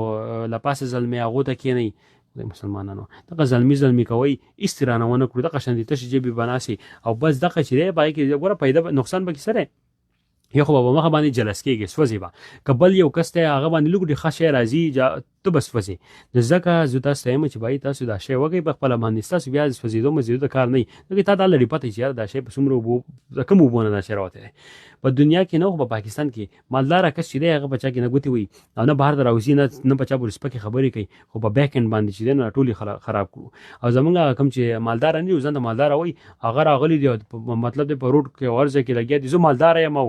له پاسه زلمی هغو ته کښېنئ. مسلمانانو دغه زلمی زلمی کوئ، هېڅ ترې رانه ونه کړو، دغه شان دي تشې جبې به ناست او بس دغه چې دی په هغې کې ګوره پیدا نقصان به کې څه دی؟ یو خو به په مخه باندې جلس کېږي سوځي به، که بل یو کس دی هغه باندې لږ ډېر ښه شی راځي ته به سوځې. نو ځکه زه تاسو ته وایم چې باید تاسو دا شی وکړئ په خپله باندې، ستاسو بیا د سوځېدو مزېدو ته کار نه وي، ځکه تا دا لري پته چې یاره دا شی په څومره اوبو، د کومو اوبو نه دا شی راوتی دی. په دنیا کې نه خو په پاکستان کې مالداره کس چې دی هغه په چا کې نه ګوتې وهي او نه بهر ته راوځي، نه په چا پورې سپکې خبرې کوي، خو په بیک اینډ باندې چې دی نو ټول یې خراب کړو. او زمونږ هغه کوم چې مالداره نه دي، ځان ته مالداره وایي، هغه راغلي دي او مطلب دی په روډ کې او هر ځای کې لګیا دي، زه مالداره یم او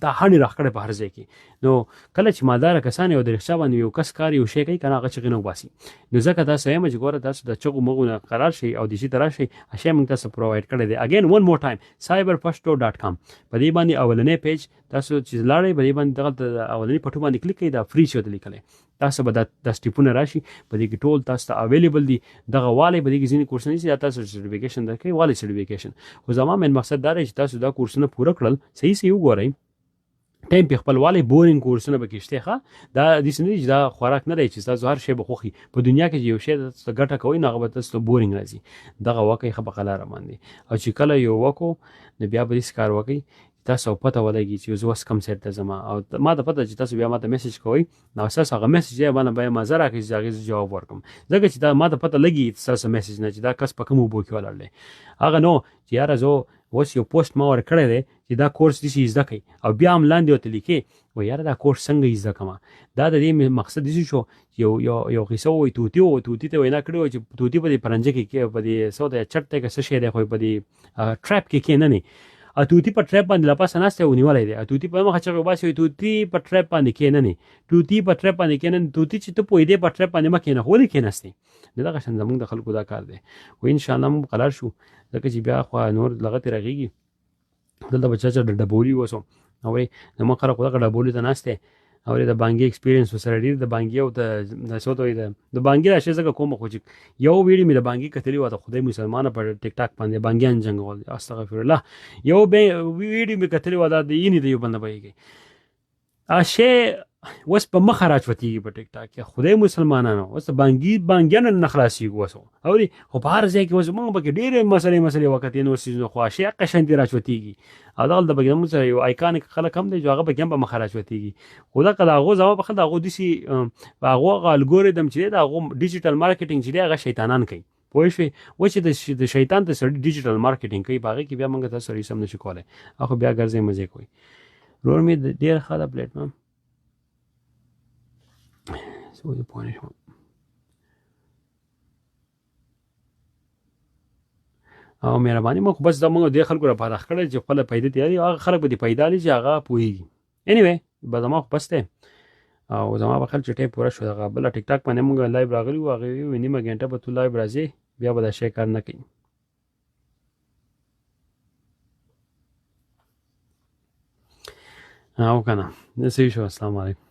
دا هڼې راښکړی په هر ځای کې. نو کله چې مالداره کسان یو د رښتیا باندې یو کس کار یو شی کوي که نه، هغه چغې نه وباسي. نو ځکه تاسو وایم چې ګوره تاسو د چغو مغو نه قرار شئ او د شي ته راشئ، شی موږ تاسو پرووایډ کړی دی. اګین ون مور ټایم cyberpashto.com په دې باندې اولنې پیج تاسو چې لاړئ په دې باندې دغه اولنې پټو باندې کلیک کړئ، دا فری چې ورته لیکلی تاسو به دا سټیپونه راشي، په دې کې ټول تاسو ته اویلیبل دي. دغه والی په دې کې ځینې کورسونه چې تاسو سرټیفیکیشن درکوي والی سرټیفیکیشن، خو زما مین مقصد دا دی چې تاسو دا کورسونه پوره کړل، صحیح صحیح وګورئ، ټایم په خپل والی بورینګ کورسونه پکې شته. ښه دا داسې نه دي چې دا خوراک نه دی چې تاسو هر شی به خوښي. په دنیا کې چې یو شی تاسو ته ګټه کوي نو هغه به تاسو ته بورینګ راځي. دغه وکړئ ښه په قلاره باندې، او چې کله یو وکړو نو بیا به داسې کار وکړئ تاسو پته ولګي چې زه اوس کوم سایت ته ځم، او ما ته پته چې تاسو بیا ما ته میسج کوئ، نو تاسو هغه میسج دی باندې بیا ما زه راکړئ چې هغې زه جواب ورکړم، ځکه چې دا ما ته پته لګي ستاسو میسج نه چې دا کس په کوم اوبو کې ولاړ دی. هغه نو چې یاره زه اوس یو پوسټ ما ورکړی دی چې دا کورس داسې زده کړئ، او بیا هم لاندې ورته لیکې وایي یاره دا کورس څنګه یې زده کړم. دا د دې مقصد داسې شو چې یو قصه وایي طوطي و، طوطي ته وینا کړې وه چې طوطي په دې پرنجه کې په دې څه ورته چټ دی که څه شی دی، خو په دې ټرپ کې کښېنه نه، او طوطي په ټرپ باندې له پاسه ناست دی او نیولی دی، او طوطي په مخه چغې وباسي وایي طوطي په ټرپ باندې کښېنه نه، طوطي په ټرپ باندې کښېنه نه، طوطي چې ته پوهېدې په ټرپ باندې مه کښېنه، خو ولې کښېناستې؟ نو دغه شان زموږ د خلکو دا کار دی. خو انشاءالله موږ قلار شو، ځکه چې بیا خو نور لغتې رغېږي، دلته به چا چا د ډبولي وسو، او زموږ خلک خو دغه ډبولي ته ناست دی، او د بانګي ایکسپیرینس ورسره ډېر د بانګي او د څه ته وایي د بانګي دا شی ځکه کوم، خو چې یو ویډیو مې د بانګي کتلې وه د خدای مسلمانه په ټیک ټاک باندې بانګیان جنګول، استغفر الله، یو ویډیو مې کتلې وه دا د اینې د یو بل نه بهیږي، هغه شی اوس په مخه راچوتېږي په ټیک ټاک کې، خدای مسلمانانو اوس بانګي بانګیانو نه خلاصېږو اوس، اوري خو په هر ځای کې اوس موږ پکې ډېرې مسلې وکتې نور څیزونه، خو هغه شی هغه شانتې راچوتېږي. او دغلته پکې زموږ سره یو آیکانیک خلک هم دی چې هغه پکې هم په مخه راچوتېږي، خو دغه د هغو زما په خیال د هغو داسې هغو هغه الګوریدم چې دی د هغو ډیجیټل مارکیټینګ چې دی هغه شیطانان کوي، پوه شوې؟ اوس چې د شیطان ته سړي ډیجیټل مارکیټینګ کوي په هغې کې بیا موږ تاسو سره هېڅ هم نشو کولی، هغه خو بیا ګرځئ مزې کوئ. ورور مې ډېر ښه ده پلیټفارم، څه وایي پوه نه شوم. او مهرباني مو خو بس دا موږ دې خلکو لپاره کړی چې خپله پیدا تیاري، هغه خلک به دې پیدا لري چې هغه پوهېږي. Anyway به زما خو بس دی، او زما په خیال چې ټایم پوره شو. دغه بله ټیک ټاک باندې موږ لایو راغلي وو، هغې ویل نیمه ګنټه به ته لایو راځې بیا به دا شی کار نه کوي. او که نه صحیح شو. السلام علیکم.